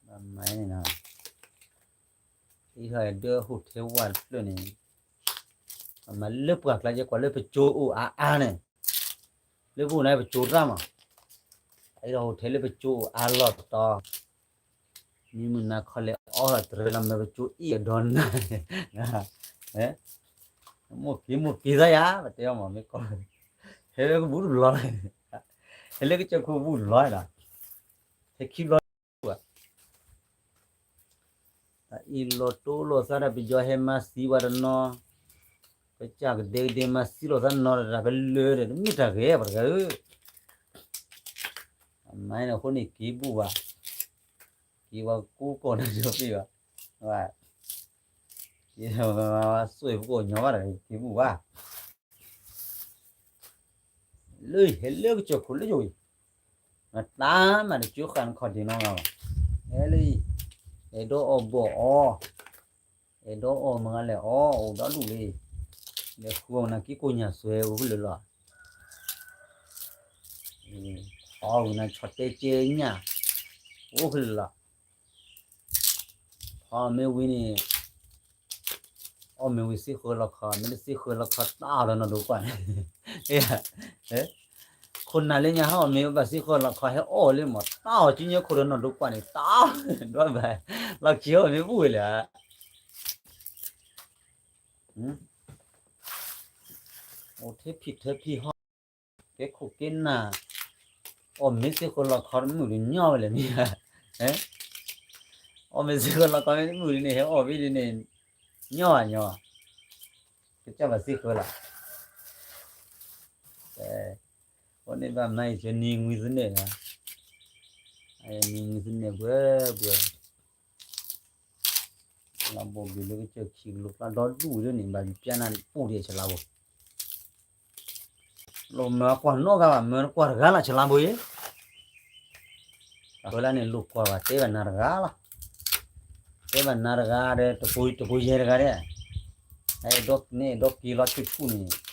ၤ, မၤန့ၣ်နီၤ, အံၤဟဲဒၢ hotel ဝါတဖျၢၣ်န့ၣ်, မၤလၢပှၤကျါယဲကွၢ်လၢပကၠိအိၣ်အါအါန့ၣ်, လၢပအိၣ်န့ၣ်ပကၠိတၢ်မး, အံၤဒီး hotel လၢပကၠိအိၣ်အါလီၢ်တတီၤ, မံမုာ်နၤခီလဲၤအီၣ်တရၢလီၤ မ့ၢ်ပကၠိအံၣ်အဒီနၤ, မိၢ်က့ၤမိၢ်က့ၤသးယၤ ပတဲအီၤမးမ့ၢ်ကီ, ဟဲလၢကဘူးတဘျီ, ဟဲလၢကစၢၢ်ခိၣ်ဘူးတဘျီနီၤ, ဟဲခံဘျီ တၢ်အံၤလီၤတိၢ်လီၤသးဒီး ပယီၤဟဲမၤသံပှၤတနီၤ, ပစၢ်ကဒဲကဒဲမၤသံလီၤသးနီၤ တၢ်ပလၢာ်ဒီး တမ့ၢ်တၢ်ဂ့ၤပှၤတဂၤဧၢ, အမၤန့ၣ်အဃိန့ၣ် က့ၤဘူးဘၣ်, က့ၤဝဲကူကီၢ်န့ၣ်ဒီးပ့ၢ်ဘၣ်, က့ၤဝဲစူးပကီၢ်ညီဘၣ်တဂၤ က့ၤဘူးဘၣ် လၢဟဲလၢကစၢၢ်ခိၣ်လၢယိၤအံၤ, နတၢ်မၤတကၠိဃာ်နခီၣ်ဒ့နီၢ်ဂၤဘၣ်, ဟဲလၢအံၤ, အဲၣ်ဒိးအီၣ်ဘီၣ်အီၣ်, အဲၣ်ဒိးအီၣ်မုၢ်ဂၤလဲၣ်အီၣ် အိၣ်ဒီဒူၣ်လံ, လဲၤဃုအီၣ်နၤက့ကိၣ်ညၣ်စွဲအိၣ်ဖဲလၢာ်လီၤ, အီၣ်ဝံၤနၤဆီတဲကဲညၣ်, အိၣ်ဖဲလၢာ်လီၤ, ဖီမ့ၢ်ဝံၤန့ၣ် အီၣ်မ့ၢ်ဝံၤသ့ၣ်ဃၢလီၤခီ မ့ၢ်တသ့ၣ်ဃၢလီၤခီ တၢ်အီၣ်ဒီးနီၢ်ဒိကွၢ်န့ၣ်, ခိၣ်နၢ်လၢညါဟီၣ်မ့ၢ်ဘၣ်သ့ၣ်ဃၢလီၤခီ ဟဲအီၣ်လၢမး တၢ်အီၣ်ကၠူညါခိၣ်ဒီးနီၢ်ဒိကွၢ်န့ၣ် တၢ်အီၣ်ဒိဘၣ်, လီၢ်ခံဟီၣ်မ့ၢ်ဘူၣ်ဝဲလၢာ် အိၣ်ထဲဖံးထဲဖံးဟီၣ်, ကဲခိၣ်ကဲနၢ်, အီၣ်မ့ၢ်သ့ၣ်ဃၢလီၤခီတမုာ်ဒီးညီဝဲလဲၣ်မ့ၢ်, အီၣ်မ့ၢ်သ့ၣ်ဃၢလီၤခီမ့ၢ်တမုာ်ဒ်န့ၣ် ဟဲအီၣ်ဘၣ်ဒ်န့ၣ်, ညီညီ, ကစၢ်ဘၣ်သ့ၣ်ဃၢလီၤ, အဃိန့ၣ်ဘၣ်မၤအံၤ နံၤငွံသနဲၣ်, နံၤငွံသနဲၣ်ပှဲၤပှဲၤ လီၤဘိၣ်ဘျုးလၢကစၢၢ်ခံကလိၤကျါဒီဒူၣ်ဝံၤလၢန့ၣ် ဘၣ်ပျၢနၤပူၣ်ဒံးအဆလါဘိ, လိၣ်မၤကွၢ်နီတဂၤဘၣ် မၤကွၢ်တဂၤလၢ်ဆလါဘိအံၤ, အဃိလၢန့ၣ်လိၣ်ကွၢ်ဘၣ်တဲဘၣ်နၤတဂၤလီၤ, တဲဘၣ်နၤတဂၤဒီး တပူၤယဲၢ်တဂၤဒီး, နအဲၣ်ဒိးက့ၤလီၤဆူၣ်ဆူၣ်န့ၣ်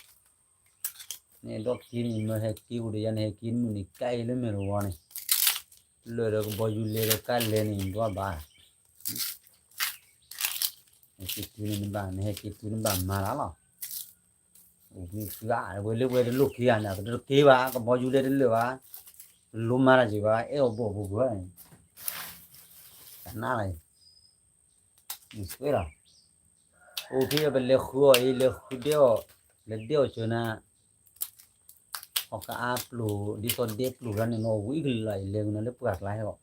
နအဲၣ်ဒိးက့ၤန့ၣ် မ့ၢ်ဟဲက့ၤအိၣ်ဒီးယၤန့ၣ် ဟဲက့ၤမုၢ်န့ၣ် ကဲအံၤလၢမဲာ်တဝီန့ၣ်, လၢာ်ဒီးကဘီယူၤလဲၤဒီးကါလဲၤန့ၣ် ဒွးဘၣ်, ဟဲက့ၤတုၤန့ၣ်နဘၣ် နဟဲက့ၤတုၤနဘၣ်မၤလၢ်လီၤ, အိၣ်ဝံၤဃုဂၤ ဝဲလၢဝဲတလိၣ်က့ၤဂၤန့ၣ် ပတက့ၤဘၣ် ကဘီယူၤလဲၤတလၢာ်ဘၣ်, လိၣ်မၤတၢ်က့ၤဘၣ် အဲၣ်အီၤဘီၣ်ပူၤပူၤန့ၣ်, ကနၣ်လီၤ နစွဲလီၤ, အိၣ်ဖဲပလဲၤဃုအီၤအံၤ လဲၤဃုဒဲးအီၤ, လဲၤဒဲးအီၤစၢၤနၤ, ဟီၣ်ကအါပျိာ် ဒ်သိးဒဲးပျိာ်တၢ်န့ၣ် နီၢ်ဝံၤကလၢ်အံၤ လဲၤဝဲနၤလၢပှၢ်ကျါဟဲအီၤ,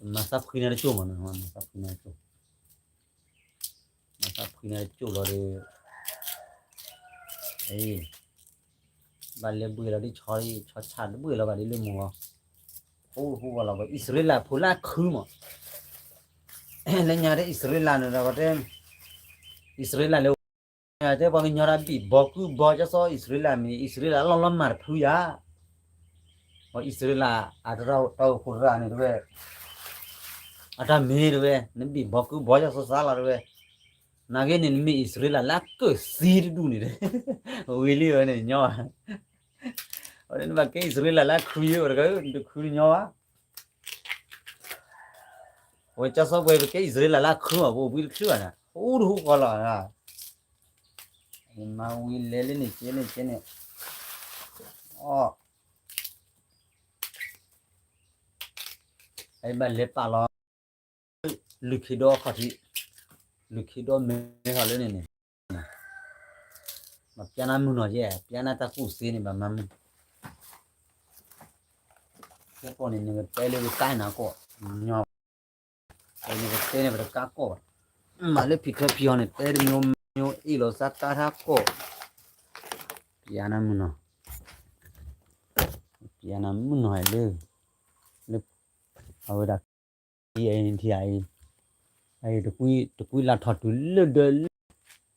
မၤသးဖှံနၤတကၠိၢ်မး မၤသးဖှံနၤတကၠိၢ်, မၤသးဖှံနၤတကၠိၢ်လီၤဒီး, ဘၣ်လဲၤဘှံးလီၤဒ်ဆီ, ဆီဆၣ်တဘှံးလီၤဘၣ်ဒ်လၢမိၢ်ဂီၤ, ဟူဟူဝဲလီၤဘၣ် အံၣ်စရ့လးဖိလၢခုမး, လၢညါတဲအံၣ်စရ့လးန့ၣ်ဒီးတဲ, အံၣ်စရ့လးလၢ တဲပှၤကညီတၢ်ဘံၣ်ဘီကုၢ်ဘီ ကစီၣ်အံၣ်စရ့လးမ့ၢ် အံၣ်စရ့လးလီၤလီၤမၢ်တဖုယၤ, ပှၤအံၣ်စရ့လး အတၢ်တၢ်အိၣ်ဖှိၣ်တဂၤန့ၣ်တဝဲ, အတၢ်မ့ၢ်တဝဲ, နဘံၣ်ဘီကုၢ်ဘီ ကစီၣ်စါလီၤတဝဲ, နာ်က့န့ၣ် နမ့ၢ်အံၣ်စရ့လးလၢကၢၣ်သံတဒူၣ်န့ၣ်, ဝံၤလံဝဲန့ၣ်ညီ, နဘၣ်ကဲအံၣ်စရ့လးလၢခုယဲ တခူတညီဘၣ် ဝဲကၠီစီၤပှဲၤပကဲအံၣ်စရ့လးလၢခုမး ပအိၣ်ဘှံးတချုးဘၣ်န့ၣ် အိၣ်တဟူဃီလီၤ, မၤဝံၤလဲၤလၢန့ၣ်ကဲန့ၣ်ကဲန့ၣ်, အီၣ်, အဘၣ်လဲၤပာ်လီၤ, လုၢ်ခ့ဒီခီၣ်ထံး, လုၢ်ခ့ဒီမဲထီၣ်လၢန့ၣ်န့ၣ်, မၤပျါနၤမုၢ်နီၢ်ယဲ ပျါနၤတၢ်ကူၣ်သ့န့ၣ် ဘၣ်မၤမုၢ် ကဲပီၢ်န့ၣ် နကတဲလၢပကါနၤကီၢ်, ညီ, ပတဲန့ၣ်ပတကါကီၢ်ဘၣ်, မၤလၢဖံးထၢဖံးဟီန့ၣ် တဲတမံၤမံၤအ့ၣ်လိာ်သးကါထါကီၢ်, ပျါနၤမုၢ်နီၢ်, ပျါနၤမုၢ်နီၢ်လၢ, လၢ, အဝဲဒၣ်, အံၤ, တကွံ, တကွံလၢထီၣ်တုၤလၢဒၢလၢ,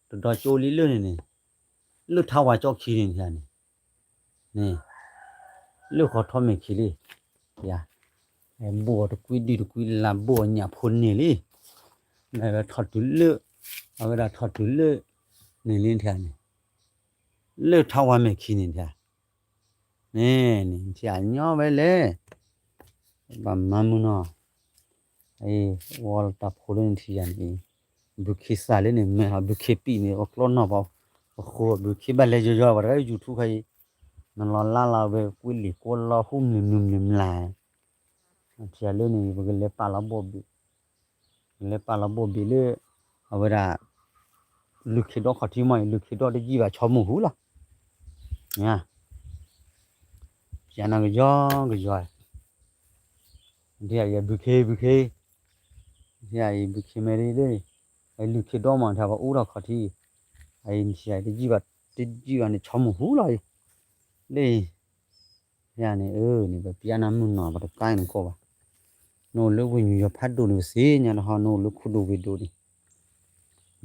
တဒီကၠိလံလၢန့ၣ်န့ၣ်, လၢထါဝၤကၠီခံန့ၣ်န့ၣ်, န့ၣ်, လၢဃီထီမဲာ်ခံလံ, ယၤ, ဘိၣ်အီၤတကွံဒုၣ်တကွံလၢ်ဘိၣ်အီၤညၣ်ဖိန့ၣ်လံ, မ့ၢ်ဝဲထီၣ်တုၤလၢ, အဝဲဒၣ်ထီၣ်တုၤလၢ, န့ၣ်လံထါန့ၣ်, လၢထါဝၤမဲာ်ခံန့ၣ်ထါ, န့ၣ်န့ၣ် ထံၣ်အညီဝဲလဲၣ်, ဘၣ်မၤမုာ်နီၤ, အဝဲတၢ်ဖိလၢနထံၣ်ယၤန့ၣ်, ဘုခ့စးလၢန့ၣ် မဲာ်ဟီ ဘုခ့ပံာ်န့ၣ် အကျီနီၢ်ပှၤ, ပဃိဘုခ့ဘၣ်လဲၤယီၤယီၤ ပှၤတဂၤ YouTube ခါအံၤ, နလီၤလါလီၤဝဲကွ့လံာ်ကွီလီၤဟူမုၢ်မုၢ်မုၢ်မုၢ်မုၢ်, ထံၣ်ယၤလၢန့ၣ် ပကလဲၤပာ်လီၤဘီၣ်ဘ့ၣ် ကလဲၤပာ်လီၤဘီၣ်ဘ့ၣ်လၢ အဝဲဒၣ် လုၢ်ခ့ဒီခီၣ်ထံးမီၢ်အံၤ လုၢ်ခ့ဒီတယံာ်ဘၣ် ဆီမိၢ်ဟူလီၤ. ယၤနၤကယီကယီ, ဒ်အံၤ ဘုခ့ ဘုခ့, ဒ်အံၤ ဘုခ့မဲာ်ဒ်လၢ အလုၢ်ခ့ဒီမီၢ် ထံၣ်ပှၤအူထီၣ်ခီၣ်ထံး, အံၤ တယံာ်ဘၣ် တယံာ်ဘၣ်န့ၣ် ဆီမိၢ်ဟူလီၤအံၤ, လၢ ယၤန့ၣ် အၢ န့ၣ် ပပျၢ်နၢ်မုၢ်နီၤ ပတကါအံၤနကိးဘၣ်, နအိၣ်လၢဝ့ၢ်ညူယီၤဖးဒိၣ်န့ၣ် ပသ့ၣ်ညါတဟီ နအိၣ်လၢခိၣ်ဒိၣ်ဝ့ၢ်ဒိၣ်န့ၣ်,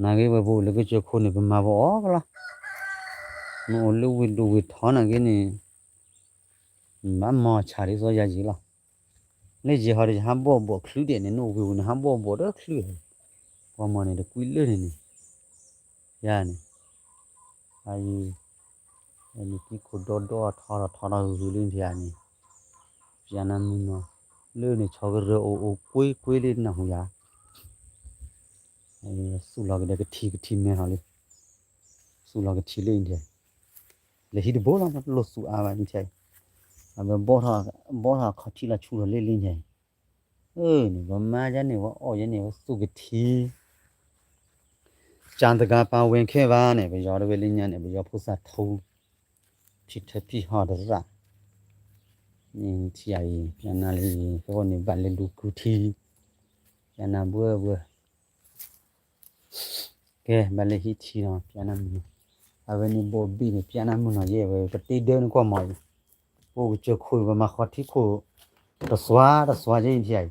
နာ်က့ဝဲပအိၣ်လၢကစၢၢ်ခိၣ်န့ၣ် ပမၤပအီၣ်ကလီ, နအိၣ်လၢဝ့ၢ်ဒိၣ်ဝ့ၢ်ထီနာ်က့န့ၣ် ဘၣ်မီၤဆၣ်ဒ်သိးယၤယံၤလီၤ, လၢယဲၢ်ဟီဒီးယဟးဘီၣ်ဘီၣ်ချုးဒဲးန့ၣ် နအိၣ်ဝ့ၢ်ဝူၤန့ၣ် ဟးဘီၣ်ဘီၣ်ဒီးချုး, ပှၤမီၤန့ၣ်တကွံလၢန့ၣ်န့ၣ်, ယၤန့ၣ် အံၤ နကံခိၣ်ဒီဒီထီထီထီထီဂုၤဂုၤလၢနထံၣ်ယၤန့ၣ်, ပျၢ်နၢ်မုၢ်နီၤ, လၢန့ၣ် ဆီကရၢၢ်အိၣ်အိၣ်ကွ့ကွ့လၢနၢ်ဟူယၤ, သူၣ်လီၤကဒီးကထံၣ်ကထံၣ်မဲာ်ဟီလံ, သူၣ်လီၤကထံၣ်လၢနထံၣ်, လဲၤဟံၣ်တဘိလီၤ လိၣ်သူၣ်အါဘၣ်နထံၣ်, အဝဲဘီၣ်ထီၣ်အခီၣ်ထံးလီၤဆူလီၤလၢလံနထံၣ်, အၢ န့ၣ် ပမၤယၤန့ၣ် ပအီၣ်ယၤန့ၣ် ပသူၣ်ကထံၣ် ကၠၣ်သဂၤပာ်ဝဲခဲဘၣ်န့ၣ် ပယီၤတဝဲလၢညါန့ၣ် ပယီၤဖိသၣ်ထူ, ထံထၢဖံဟီတရၣ်, ထံၣ်ယၤအံၤ ပျၢ်နၢ်လံ ကအိၣ်န့ၣ်ဘၣ်လဲၤဒူၣ်ကူထံ, ပျၢ်နၢ်ဘှဲဘှဲ, ကဲ ဘၣ်လဲၤဟံးထံနီၤ ပျၢ်နၢ်မုၢ်နီၤ, အဝဲန့ၣ်ဘီၣ်ဘံၣ်န့ၣ် ပျၢ်နၢ်မုၢ်နီၤယဲၢ်ဝဲ ပတ့ဒၢနကွၢ်မီၤအံၤ, ပအိၣ်ကစၢၢ်ခိၣ် ပမၤဃီထံခိၣ်, တစွါတစွါယဲၢ်အံၤထံၣ်ယၤ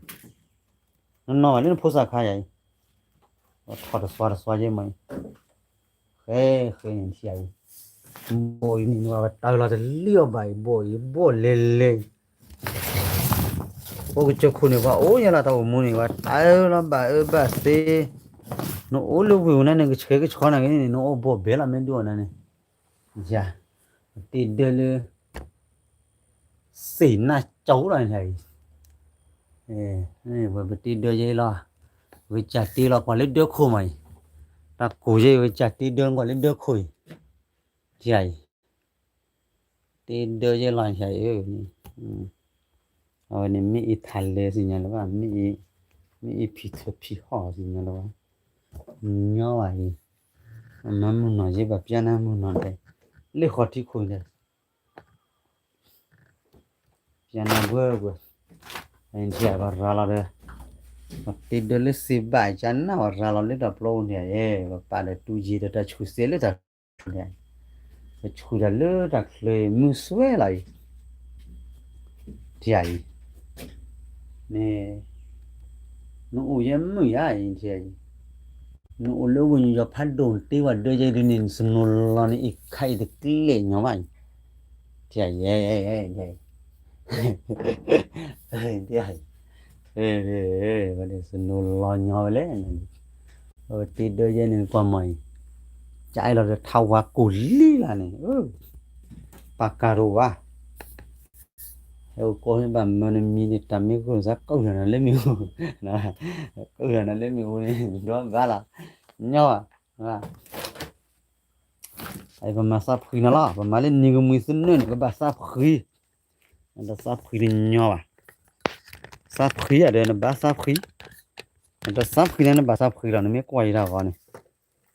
အံၤ, နနီၢ်ဘၣ်လၢနဖိသၣ်ခါယၤအံၤ ထီၣ်တစွါတစွါယဲၢ်မးအံၤ, ဃဲဃဲန့ၣ်ထံၣ်ယၤအံၤ, ဘီၣ်အံၤန့ၣ် နဘၣ်ပတၢ်လီၤတလံၣ်အီၤဘၣ်အံၤ ဘီၣ်အံၤဘီၣ်လဲၤလဲၤအံၤ, ပအိၣ်ကစၢၢ်ခိၣ်န့ၣ် ပှၤအိၣ်ညါလီၤတၢ်အိၣ်မူန့ၣ် ပှၤတၢ်လီၤဘၣ်အၢဘၣ်သီ, နအိၣ်လၢဝ့ၢ်ပူၤန့ၣ် နကဆှဲကဆှီနာ်က့န့ၣ် နအိၣ်ဘီၣ်ဘဲလီၤမ့ၢ်ဒုးအီၤန့ၣ်, ယၤ, ပတ့ဒၢလၢ သ့ၣ်နၢ်ကၠီလီၤန့ၣ်, ပတ့ဒၢယဲလီၤ, ဝဲကၢ်တ့လီၤကွၢ်လၢဒၢခိၣ်မးအံၤ, တၢ်ကိၢ်ယဲ ဝဲကၢ်တ့ဒၢကွၢ်လၢဒၢခိၣ်အံၤ, ယၤအံၤ, တ့ဒၢယဲလီၤယၤအံၤ, အဝဲန့ၣ်မ့ၢ်အံၤထးလဲသ့ၣ်ညါလၢၤဘၣ်, မ့ၢ်အံၤဖံးထၢဖံးဟီၣ်သ့ၣ်ညါလၢၤဘၣ်, ညီဘၣ်အံၤ, မၤမုၢ်နီၤယဲဘၣ်ပျၢ်နၢ်မုၢ်နီၤဒဲး, လၢဃီထံခိၣ်ဒဲး ပျၢ်နၢ်ဘှဲဘှဲ, အံၤထံၣ်ပှၤရၤလီၤဒီး, ပတ့ဒၢလၢစ့ဘၣ်ကနၣ်ပှၤရၤလီၤလၢတၢ်ပျီပူၤန့ၣ်, ပပာ်ဒီးတူၢ်ယံၤဒီးတၢ်ဆူၣ်စဲလၢတၢ်န့ၣ်, ပဆူၣ်တၢ်လၢတၢ်ချၢမုၢ်စွဲလီၤအံၤ, ထံၣ်အံၤ, န့ၣ် နအိၣ်ယဲမုာ်ယါအံၤ, နအိၣ်လၢဝ့ၢ်ညူယီၤဖးဒိၣ် နတ့ဝဲဒၢယဲဒုးန့ၣ် နစနိလီၤန့ၣ် အံၤခါအံၤတကျဲၣ်ညီဘၣ်အံၤ, ထံၣ်အံၤ, ထံၣ်အံၤ, ဝဲဒၣ်စနိလီၤညီဝဲလဲၣ်, အဝဲတ့ဒၢယဲန့ၣ်ကွၢ်မီၤအံၤ, ကအဲၣ်လီၤဒီးထါဝါကိၢ်လံလၢ်န့ၣ်, ပာ်ကၤတဝါ ဟဲအိၣ်ကိးဟ့ၣ်ဘၣ်မၢနမံၤန့ၣ် တၢ်မ့ၢ်ဂိၢ်စါ ကိးယၤနၤလၢမ့ၣ်အူ, ကိးယၤနၤလၢမ့ၣ်အူန့ၣ် ဒီဘၣ်လီၤ, ညီဘၣ်, ပမၤသးဖှံနၤလီၤ, ပမၤလၢနံၤကမှံၤသနၢၣ်န့ၣ် ကဘၣ်သးဖှံ, နတသးဖှံတညီဘၣ်, သးဖှံယၤဒီးနဘၣ်သးဖှံ, နတသးဖှံန့ၣ် နဘၣ်သးဖှံလီၤ, နမ့ၢ်ကွၢ်ယတၢ်ဂီၤန့ၣ်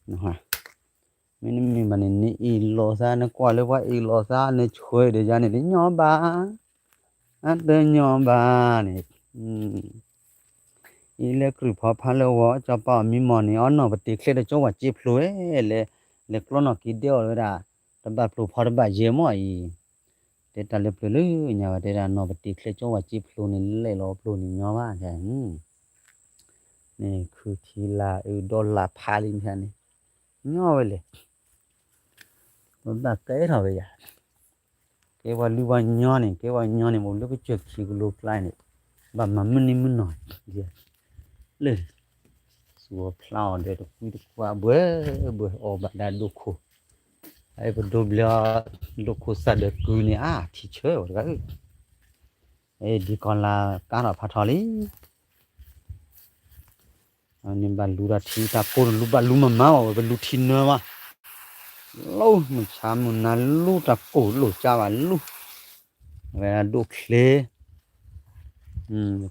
မ့ၢ်နမံၤဘၣ်န့ၣ် နအ့ၣ်လိာ်သး နကွၢ်လၢပှၤအ့ၣ်လိာ်သး နဆှၢဒီးယၤန့ၣ် တညီဘၣ်, အတညီဘၣ်န့ၣ်, အံၤလၢကြုၢ်ဖီဖးလၢဂီၤ ကၠီပၤအီၤမံမီၢ်န့ၣ် အီနီၢ်ပတ့ချဲတကၠိဝဲစ့ဖျိဝဲ, လဲၤကျီနီၢ်က့ဒဲအီၤဝဲဒၣ်, တဘၣ်ဖျိဖီတဘၣ်ယဲၢ်မီၢ်အံၤ, တဲတၢ်လၢပျၢၤလၢညါဝဲ တဲဒၣ်နီၢ်ပတ့ချဲကၠိဝဲစ့ဖျိန့ၣ် လဲၤလီၤဖျိန့ၣ်ညီဘၣ်, န့ၣ်ခုထံလာ်အုးဒီလၣ်ဖးလံမ့ၢ်န့ၣ်, ညီဝဲလဲၣ်, ပဘၣ်ကဲထီၣ်ဝဲယၤ, ကဲပှၤလုၢ်ပှၤညီန့ၣ် ကဲပှၤညီန့ၣ် မ့ၢ်လၢကစၢၢ်ခံကလိကျါန့ၣ်, ဘၣ်မၤမုၢ်နံၤမုၢ်နီၤ, လၢ သူအဖျါအီၤဒီးတကွံတကွၢ်ဘှဲဘှဲ အီၣ်ဘၣ်ဒၣ်ဒိခိၣ်, ပဒိးဘျၢအီၤ ဒိၣ်ခိၣ်စးဒၢးကုန့ၣ် အါ ထံဆၢဝဲတဂၤဧၢ, ဒ်ကီၤလၤကါထီၣ်ဖးထီလံ, န့ၣ်ဘၣ်လူတၢ်ထံတၢ်ကိၢ်တလူဘၣ်လူမၤမၤဘၣ်ဝဲ ပလူထံနၢဘၣ်, လူမုၢ်ဆါမုၢ်နၤလူတၢ်ကိၢ်လိာ်ကါဘၣ်လူ, အဝဲဒၣ်ဒိၣ်ချ့,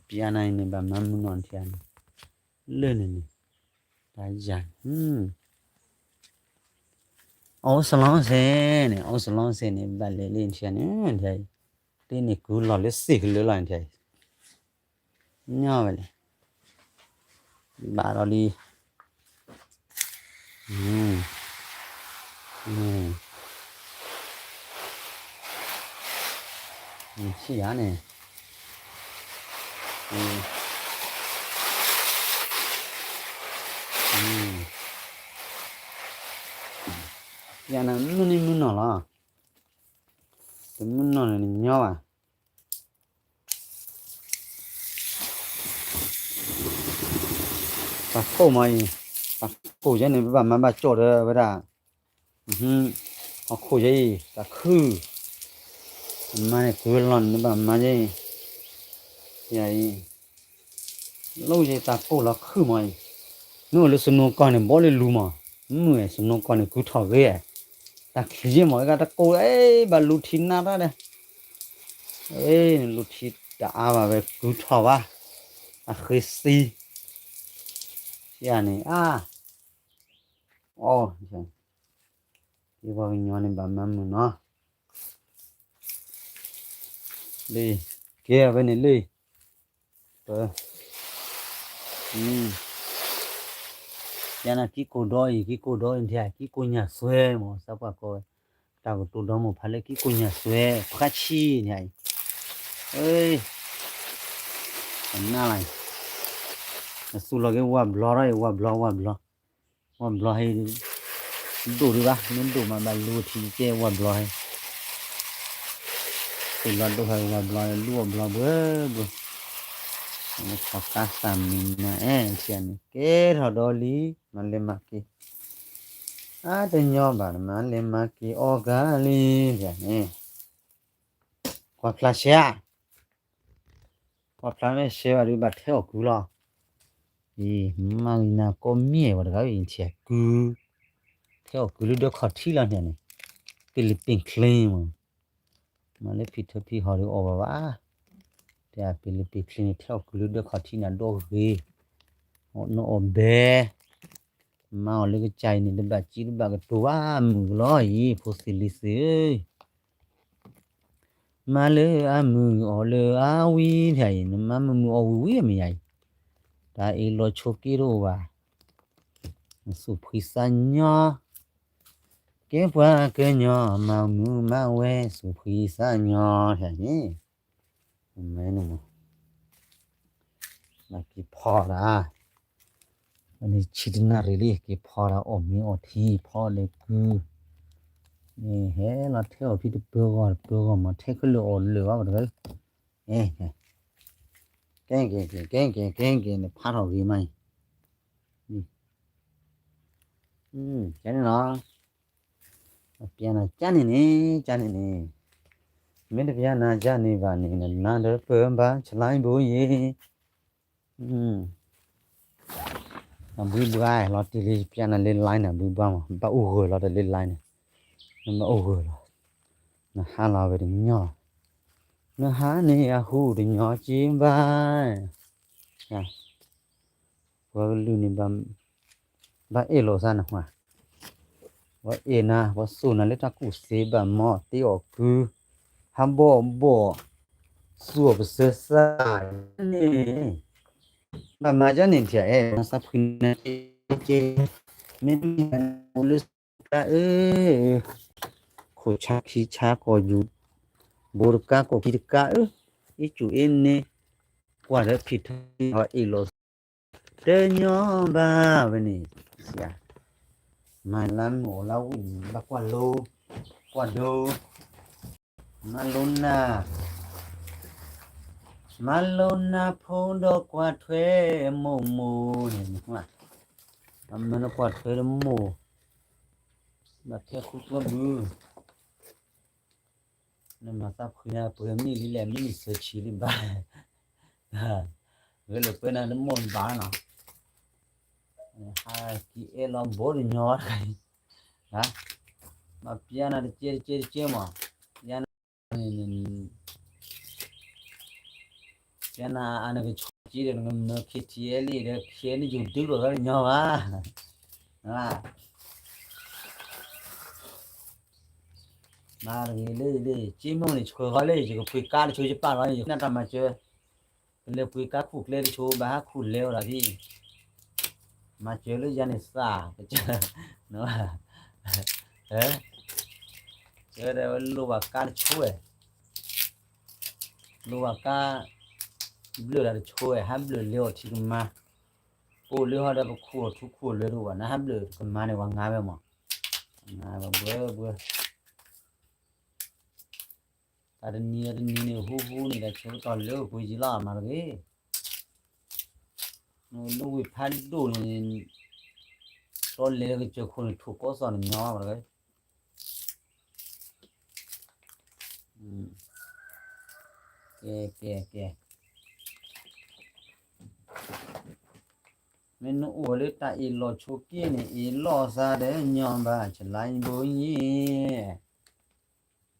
ပျါနၤအံၤန့ၣ် ဘၣ်မၤမုာ်နီၢ်ထံန့ၣ်, လၢန့ၣ်န့ၣ်, တၢ်ယၤ အိၣ်စလီစ့န့ၣ် အိၣ်စလီစ့န့ၣ် ဘၣ်လဲၤလၢထံန့ၣ်, တ့န့ၣ်ကုလီၤလၢစ့ၢ်ကလၢလီၤထံ, ညီဝဲလဲၣ်, ဘၣ်ဒီးလံ, ဆံၣ်ယၤန့ၣ် ယၤနမုၢ်နံၤမုၢ်နီၢ်လီၤ, တမုၢ်နီၢ်န့ၣ်ညီဘၣ်, တၢ်ကိၢ်မးအံၤ, တၢ်ကိၢ်ယဲန့ၣ် ပဘၣ်မၤဘၣ်ကၠီၣ်ဒီးဝဲဒၣ်, ဟီၣ်ခိၣ်ယဲအံၤ တၢ်ခုၣ်, မၤန့ၣ်ကုလီၤန့ၣ် နဘၣ်မၤယဲအံၤ, ယၤအံၤ လိၣ်ယဲတၢ်ကိၢ်လီၤခုၣ်မးအံၤ, မ့ၢ်အိၣ်လၢစနိကီၢ်န့ၣ် ဘီလၢလူမး, မုၢ်စနိကီၢ်န့ၣ် ကုထီၣ်ဂ့ၤ, တၢ်ချံးယဲမး အဂၤတကိၢ် အ့ ဘၣ်လူထံနါတၢ်ဒီး, အ့ လူထံတအါဘၣ်ဝဲ ကုထီၣ်ဘၣ်, အဃ့သံ, ယၤန့ၣ် အါ, အီ, ယပှၤကညီန့ၣ် ဘၣ်မၤမုာ်နီၤ လံ, ကဲဝဲန့ၣ်လံ, ပ, ယၤနၤ ကံကိၢ်ဒီအံၤ ကံကိၢ်ဒီအံၤ ကံကိၢ်ညၣ်စွဲမး သးပှၢ်ကိးဝဲ, တၢ်ကတိၤဒီမိၢ်ဖးလၢကံကိၢ်ညၣ်စွဲ ဖှါဆံညါအံၤ, အနၢ်လီၤ, နသူၣ်လီၤက့ၤဝၣ်ဘျီထီၣ်အံၤ ဝၣ်ဘျီ ဝၣ်ဘျီ, ဝၣ်ဘျီဟဲ ဒိၣ်ဒံးဘၣ် မ့ၢ်ဒိၣ်မးဘၣ်လူထံကဲဝၣ်ဘျီဟဲ, သ့ၣ်ဘျီဒိၣ်ဟဲဝၣ်ဘျီလူအီၣ်ဘျီဘှဲဘှဲ, ထီၣ်ကါသၣ်မံၤမၤအဲၣ်ထံန့ၣ် ကဲထီၣ်ဒီးလံ, မၤလဲၤမၤက့ၤ, အါတညီဘၣ် မၤလဲၤမၤက့ၤအီၣ်ဂၤလံ, န့ၣ်, ကွၢ်ဖျါရှဲ ကွၢ်ဖျါမ့ၢ်ရှဲဘၣ်ဒီး ဘၣ်ထဲအီၣ်ကုလီၤ, အံၤ မၤဂ့ၤနၤကိးမံၤဝဲတဂၤအံၤ ထံကု, ထဲအီၣ်ကုလၢဒၢခီၣ်ထံးလီၤန့ၣ်, ပ့လံပ့ချ့မး, မၤလၢဖံထၢဖံဟီၣ်ဒီးအီၣ်ဘၣ်ဘၣ်, တဲပ့လံပ့ချ့န့ၣ် ထဲအီၣ်ကုလၢဒၢခီၣ်ထံးန့ၣ် ဒိၣ်ဂ့ၤ, နအီၣ်ဘဲ မၤအီၤလၢကစၢ်အံၤန့ၣ် တဘၣ်စံတဘၣ်ကတိၤဘၣ် မုာ်ကလီၤအံၤ ဖိသ့ၣ်လံၤသ့ၣ်ဧၢ, မၤလၢအမုာ်အီၣ်လၢအဝံၤဖဲအံၤ နမၤမုာ်မုာ်အီၣ်ဝံၤဝံၤမ့ၢ်ယၤအံၤ, တၢ်အ့ၣ်လိာ်ဆိးက့တအိၣ်ဘၣ်, သူၣ်ဖှံသးညီ, ကဲပှၤကညီ မၤမုာ်မၤဝဲ သူၣ်ဖှံသးညီဖဲအံၤ, မ့ၢ်န့ၣ် မၤက့ၤဖီတၢ်, အန့ၣ်ဆံတနၣ်ရံၣ်လံ က့ၤဖီတၢ်အီၣ်မ့ၤအီၣ်ထံဖီလၢကု, န့ၣ်ဟဲလီၤထဲအီၣ်ဖံတပၢၤဂီၢ်တပၢၤဂီၢ်မး ထဲခဲလၢာ်အီၣ်လၢာ်ဘၣ်ပတဂၤ, ကဲက့ၤက့ၤ ကဲက့ၤက့ၤ ကဲက့ၤန့ၣ် ဖးထီၣ်ဂ့ၤမးအံၤ, ကဲန့ၣ်လီၤ. ပျါနၤကၠၢ်န့ၣ်န့ၣ် ကၠၢ်န့ၣ်န့ၣ်, မ့ၢ်တပျါနၤကၠၢ်န့ၣ်ဘၣ်န့ၣ် နနၤဒီးပၢဘၣ်ဆလါဘိယ့ၣ်, အဘှံးဘှါလီၤတံၢ်လံ ပျါနၤလၢ line န့ၣ် အဘှံးဘှါမး ဘၣ်အိၣ်ဂၢၢ်လီၤတၢ်လၢ line န့ၣ်, နဘၣ်အိၣ်ဂၢၢ်လီၤ, နဟါလီၤဝဲတညီ, နဟါန့ၣ်အဟူတညီက့ဘၣ် ပှၤကလုာ်န့ၣ် ဘၣ်အဲၣ်လိာ်သးနဟါ, ပှၤအဲၣ်နၤ ပှၤသူၣ်နၤလၢတၢ်ကူၣ်သ့ဘၣ်မီၢ် တ့အီၣ်ကု, ဟးဘီၣ်ဘီၣ်, သူၣ်အီၣ်ပစၢၤသးန့ၣ်, ဘၣ်မၤကၠၢ်န့ၣ် ထံၣ်အဲၣ် နသးဖှံနၤက့က့, မ့မ့ၢ်လၢ စူကျါအၢ, ခိၣ်ဆါခံဆါကီၢ်ယူၤ, ဘိတကါကီၢ်ခံတကါအၢ, အ့ၣ်ကူၣ်အ့ၣ်န့ၣ်, ကွၢ်ဒီးဖံးထီၣ်အ့ၣ်လိာ်သး, တညီဘၣ်ဝဲန့ၣ်, မၤလၢမုၢ်အိၣ်လၢဝံၣ်န့ၣ် ဘၣ်ကွၢ်လိ, ကွၢ်ဒိ, မၤလိနၤ, မၤလိနၤဖိဒီးကွၢ်ထွဲမိၢ်မိၢ်န့ၣ်, မၤလိကွၢ်ထွဲတမိၢ် ဘၣ်ထဲဃုကျိဘု, နမၤသးဖှံနၤပှဲၤမံၣ်လံလဲၣ် မံၣ်နံၣ်စၢၤဆံးလံဘၣ်, ဂဲၤလၢပှဲၤနၤတမိၢ်တဘၣ်နီၤ, ဟးက့ၤအဲၣ်လီၤဘိတညီတခါအံၤ, မၤပျါနၤတကဲတကဲတကဲမး, ယၤန့ၣ် ယၤနၤအနကဆိက့ဒီး နကမၢ ခ့ထံအဲလံ ဒီး ခ့နယိၤဒုးလိာ်သးတညီဘၣ်, မၤတဂ့ၤလၢလၢ က့မိၢ်န့ၣ် ဆှၢဃီလၢ ယကပှ့ၤကါတဆိ ယပာ်လီၤ ယကနၣ်တၢ်မၤစၢၤ, ကလဲၤပှ့ၤကါခူၣ်ကျဲတဆိ ဘၣ်ဟးခူၣ်လဲၤဝဲဒၣ်ဒ် မၤစၢၤလၢယၤန့ၣ်သး, ကစၢ်, ကဲဒီးဝဲလိၣ်ဘၣ်ကါတဆိဝဲ, လိၣ်ဘၣ်ကါ ဘျၢၣ်ဒၣ်တဆိဝဲ ဟးဘျၢၣ်လဲၤအီၤထံကမါ, ပအိၣ်လၢဟီဒီးပခူၣ်အီၤထူခူၣ်အီၤလွဲတအိၣ်ဘၣ် နဟးဘျၢၣ်ကမါန့ၣ် ပှၤငါဝဲမး, ပှဲၤပှဲၤ တၢ်တနံၤအတနံၤန့ၣ် ဟူဟူန့ၣ် တၢ်ဆၢကတီၢ်လၢပှဲၤယံၤလီၤ မၤတဂ့ၤ, နဝ့ၢ်ဖးဒိၣ်န့ၣ် တီလဲၤကစၢၢ်ခိၣ်န့ၣ် ထိၣ်ကီၢ်စီၣ်န့ၣ်ညီမးတဂ့ၤ, ကဲ ကဲ ကဲ မ့ၢ်နအိၣ်လၢတၢ်အ့ၣ်လိာ်ဆိးက့န့ၣ် အ့ၣ်လိာ်သးဒီးညီဘၣ် ဆလါဘိယ့ၣ်,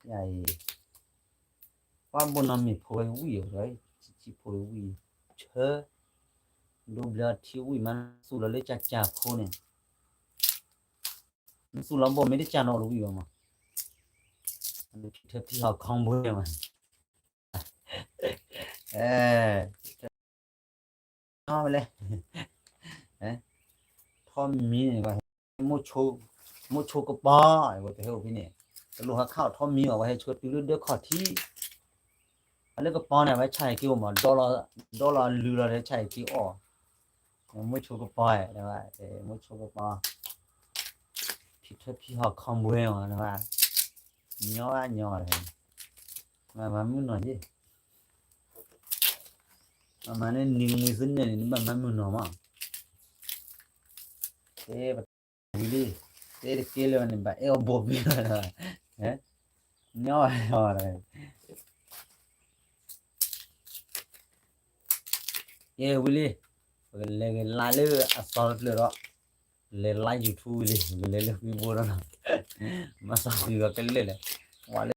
ယအံၤ ပှၤဘိနီၢ်မ့ၢ်ဖိဝဲဝံၣ်အီၤ ဆံးဆံးဖိဝံၣ်, ဆၢ, ဒိဘျၢထံဝံၣ်မး သူၣ်လီၤလၢကၢ်ကၢ်ဖိန့ၣ်, နသူၣ်လီၤဘိမ့ၢ်တကၢ်နီတဝံၣ်ဘၣ်မး, ထၢဖံဟီၣ်ခီဘိမး ထီမံၤန့ၣ် မိၢ်ဆိကပီၤ ဝဲပဟဲအိၣ်ဖဲန့ၣ် တလိၣ်ဟးခးအီၣ်ထီမံၤဘၣ် ဝဲဟဲဆှၢတုၤလၢဒၢခီၣ်ထံး, အလၢကပီၤန့ၣ် ဝဲဆၣ်ဟဲက့ၤအိၣ်မး ဒီလီၤလုၢ်လီၤဒီးဆၣ်ဟဲက့ၤအီၣ်, မိၢ်ဆိကပီၤ, မိၢ်ဆိကပီၤ, ထံထၢဖံဟီၣ်ခီဘိမး ညီညီ, မၤမၤမုၢ်နီၢ်ယ့ၣ် မၤမၤန့ၣ်နံၤကမှံၤသုနဲၣ်န့ၣ် နဘၣ်မၤမုၢ်နီၢ်မး, တဲပဝံၤလံ, တဲတကဲလၢၤဘၣ်န့ၣ် ဘၣ်အဲၣ်အီၤဘိၣ်ဘ့ၣ်လီၤ, ညီညီ, ကဲဝံၤလံ, ပကလဲၤက့ၤ live လၢအသီတဖျၢၣ်ဒီး, လဲၤ live YouTube ဝံၤလံ ပကလဲၤလၢဃံဘိဒီးလီၤ, မၤသးဃံဂီၤကလဲာ်လဲၣ်, ကွၢ်လၢ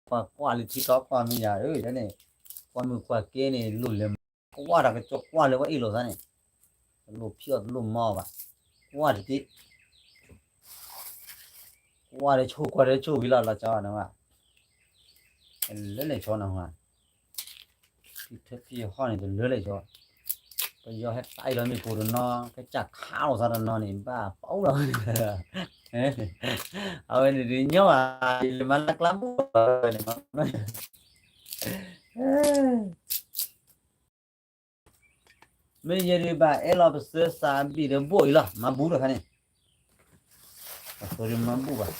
ကွၢ်ကွၢ်လၢ TikTok ကွၢ်မ့ၢ်ယၤဧၢ ယဲန့ၣ်, ကွၢ်မုၢ်ကွၢ်ကဲန့ၣ် လိၣ်လဲၤ ကွၢ်တၢ်ကစီၣ်ကွၢ်လၢပှၤအ့ၣ်လိာ်သးန့ၣ်, တလိၣ်ဖံးအီၣ်တလိၣ်မၤအီၣ်ဘၣ်, ကွၢ်တက့ၢ်, ကွၢ်ဒီးဆိၣ်ကွၢ်ဒီးဆိၣ်ဝံၤလီၤလီၤကၠီနဝဲ, လၢလဲၤဆီနဝဲ ဖံထၢဖံဟီၣ်န့ၣ် တလၢလဲၣ်ကၠီ, ပယီၤဟဲတၢ်အံၤလီၤမ့ၢ်ပိာ်တနီၤ ကစၢ်ခးလိာ်သးတနီၤန့ၣ် ဘၣ်ပှၤအိၣ်လီၤ, အဝဲန့ၣ်ဒုးညီဘၣ်, ယလဲၤမၤလၢကျါဘိၣ်ဘၣ်ဝဲန့ၣ်, မ့ၢ်ယဲဒုးဘၣ်အဲၣ်လီၤပသၢသးဘံၣ်ဒီးဘိၣ်အံၤလီၤ မၤဘူၣ်တခါန့ၣ်, ကဃၢၤဒုးမၤဘူၣ်ဘၣ်,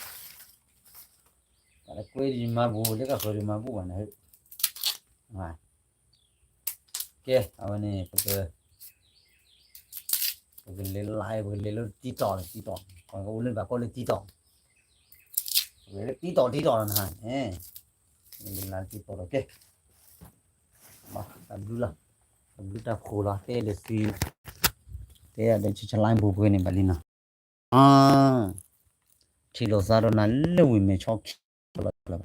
တၢ်တကွဲဒုးမၤဘူၣ် လၢကဃၢၤဒုးမၤဘူၣ်ဘၣ်န့ၣ်, ကဲ အဝဲန့ၣ် ပက ပကလဲၤ live ပကလဲၤလၢ TikTok လီၤ TikTok ကအိၣ်လၢဘၣ်ကီလၢ TikTok, ပကလဲၤလၢ TikTok TikTok လီၤနဟါ, ပကလဲၤလၢ TikTok လီၤ ကဲ, တၢ်ဘျုးလီၤ, တၢ်ဘျုးတၢ်ဖှိၣ်လီၤ တဲလၢသု, တဲဒီးဆၢဆၢလါဘူးပှဲၤန့ၣ်ဘၣ်လံနီၤ, ထံၣ်လိာ်သးဒီးနၤလၢဝံၤမဲာ်ဆီခံလီၤ,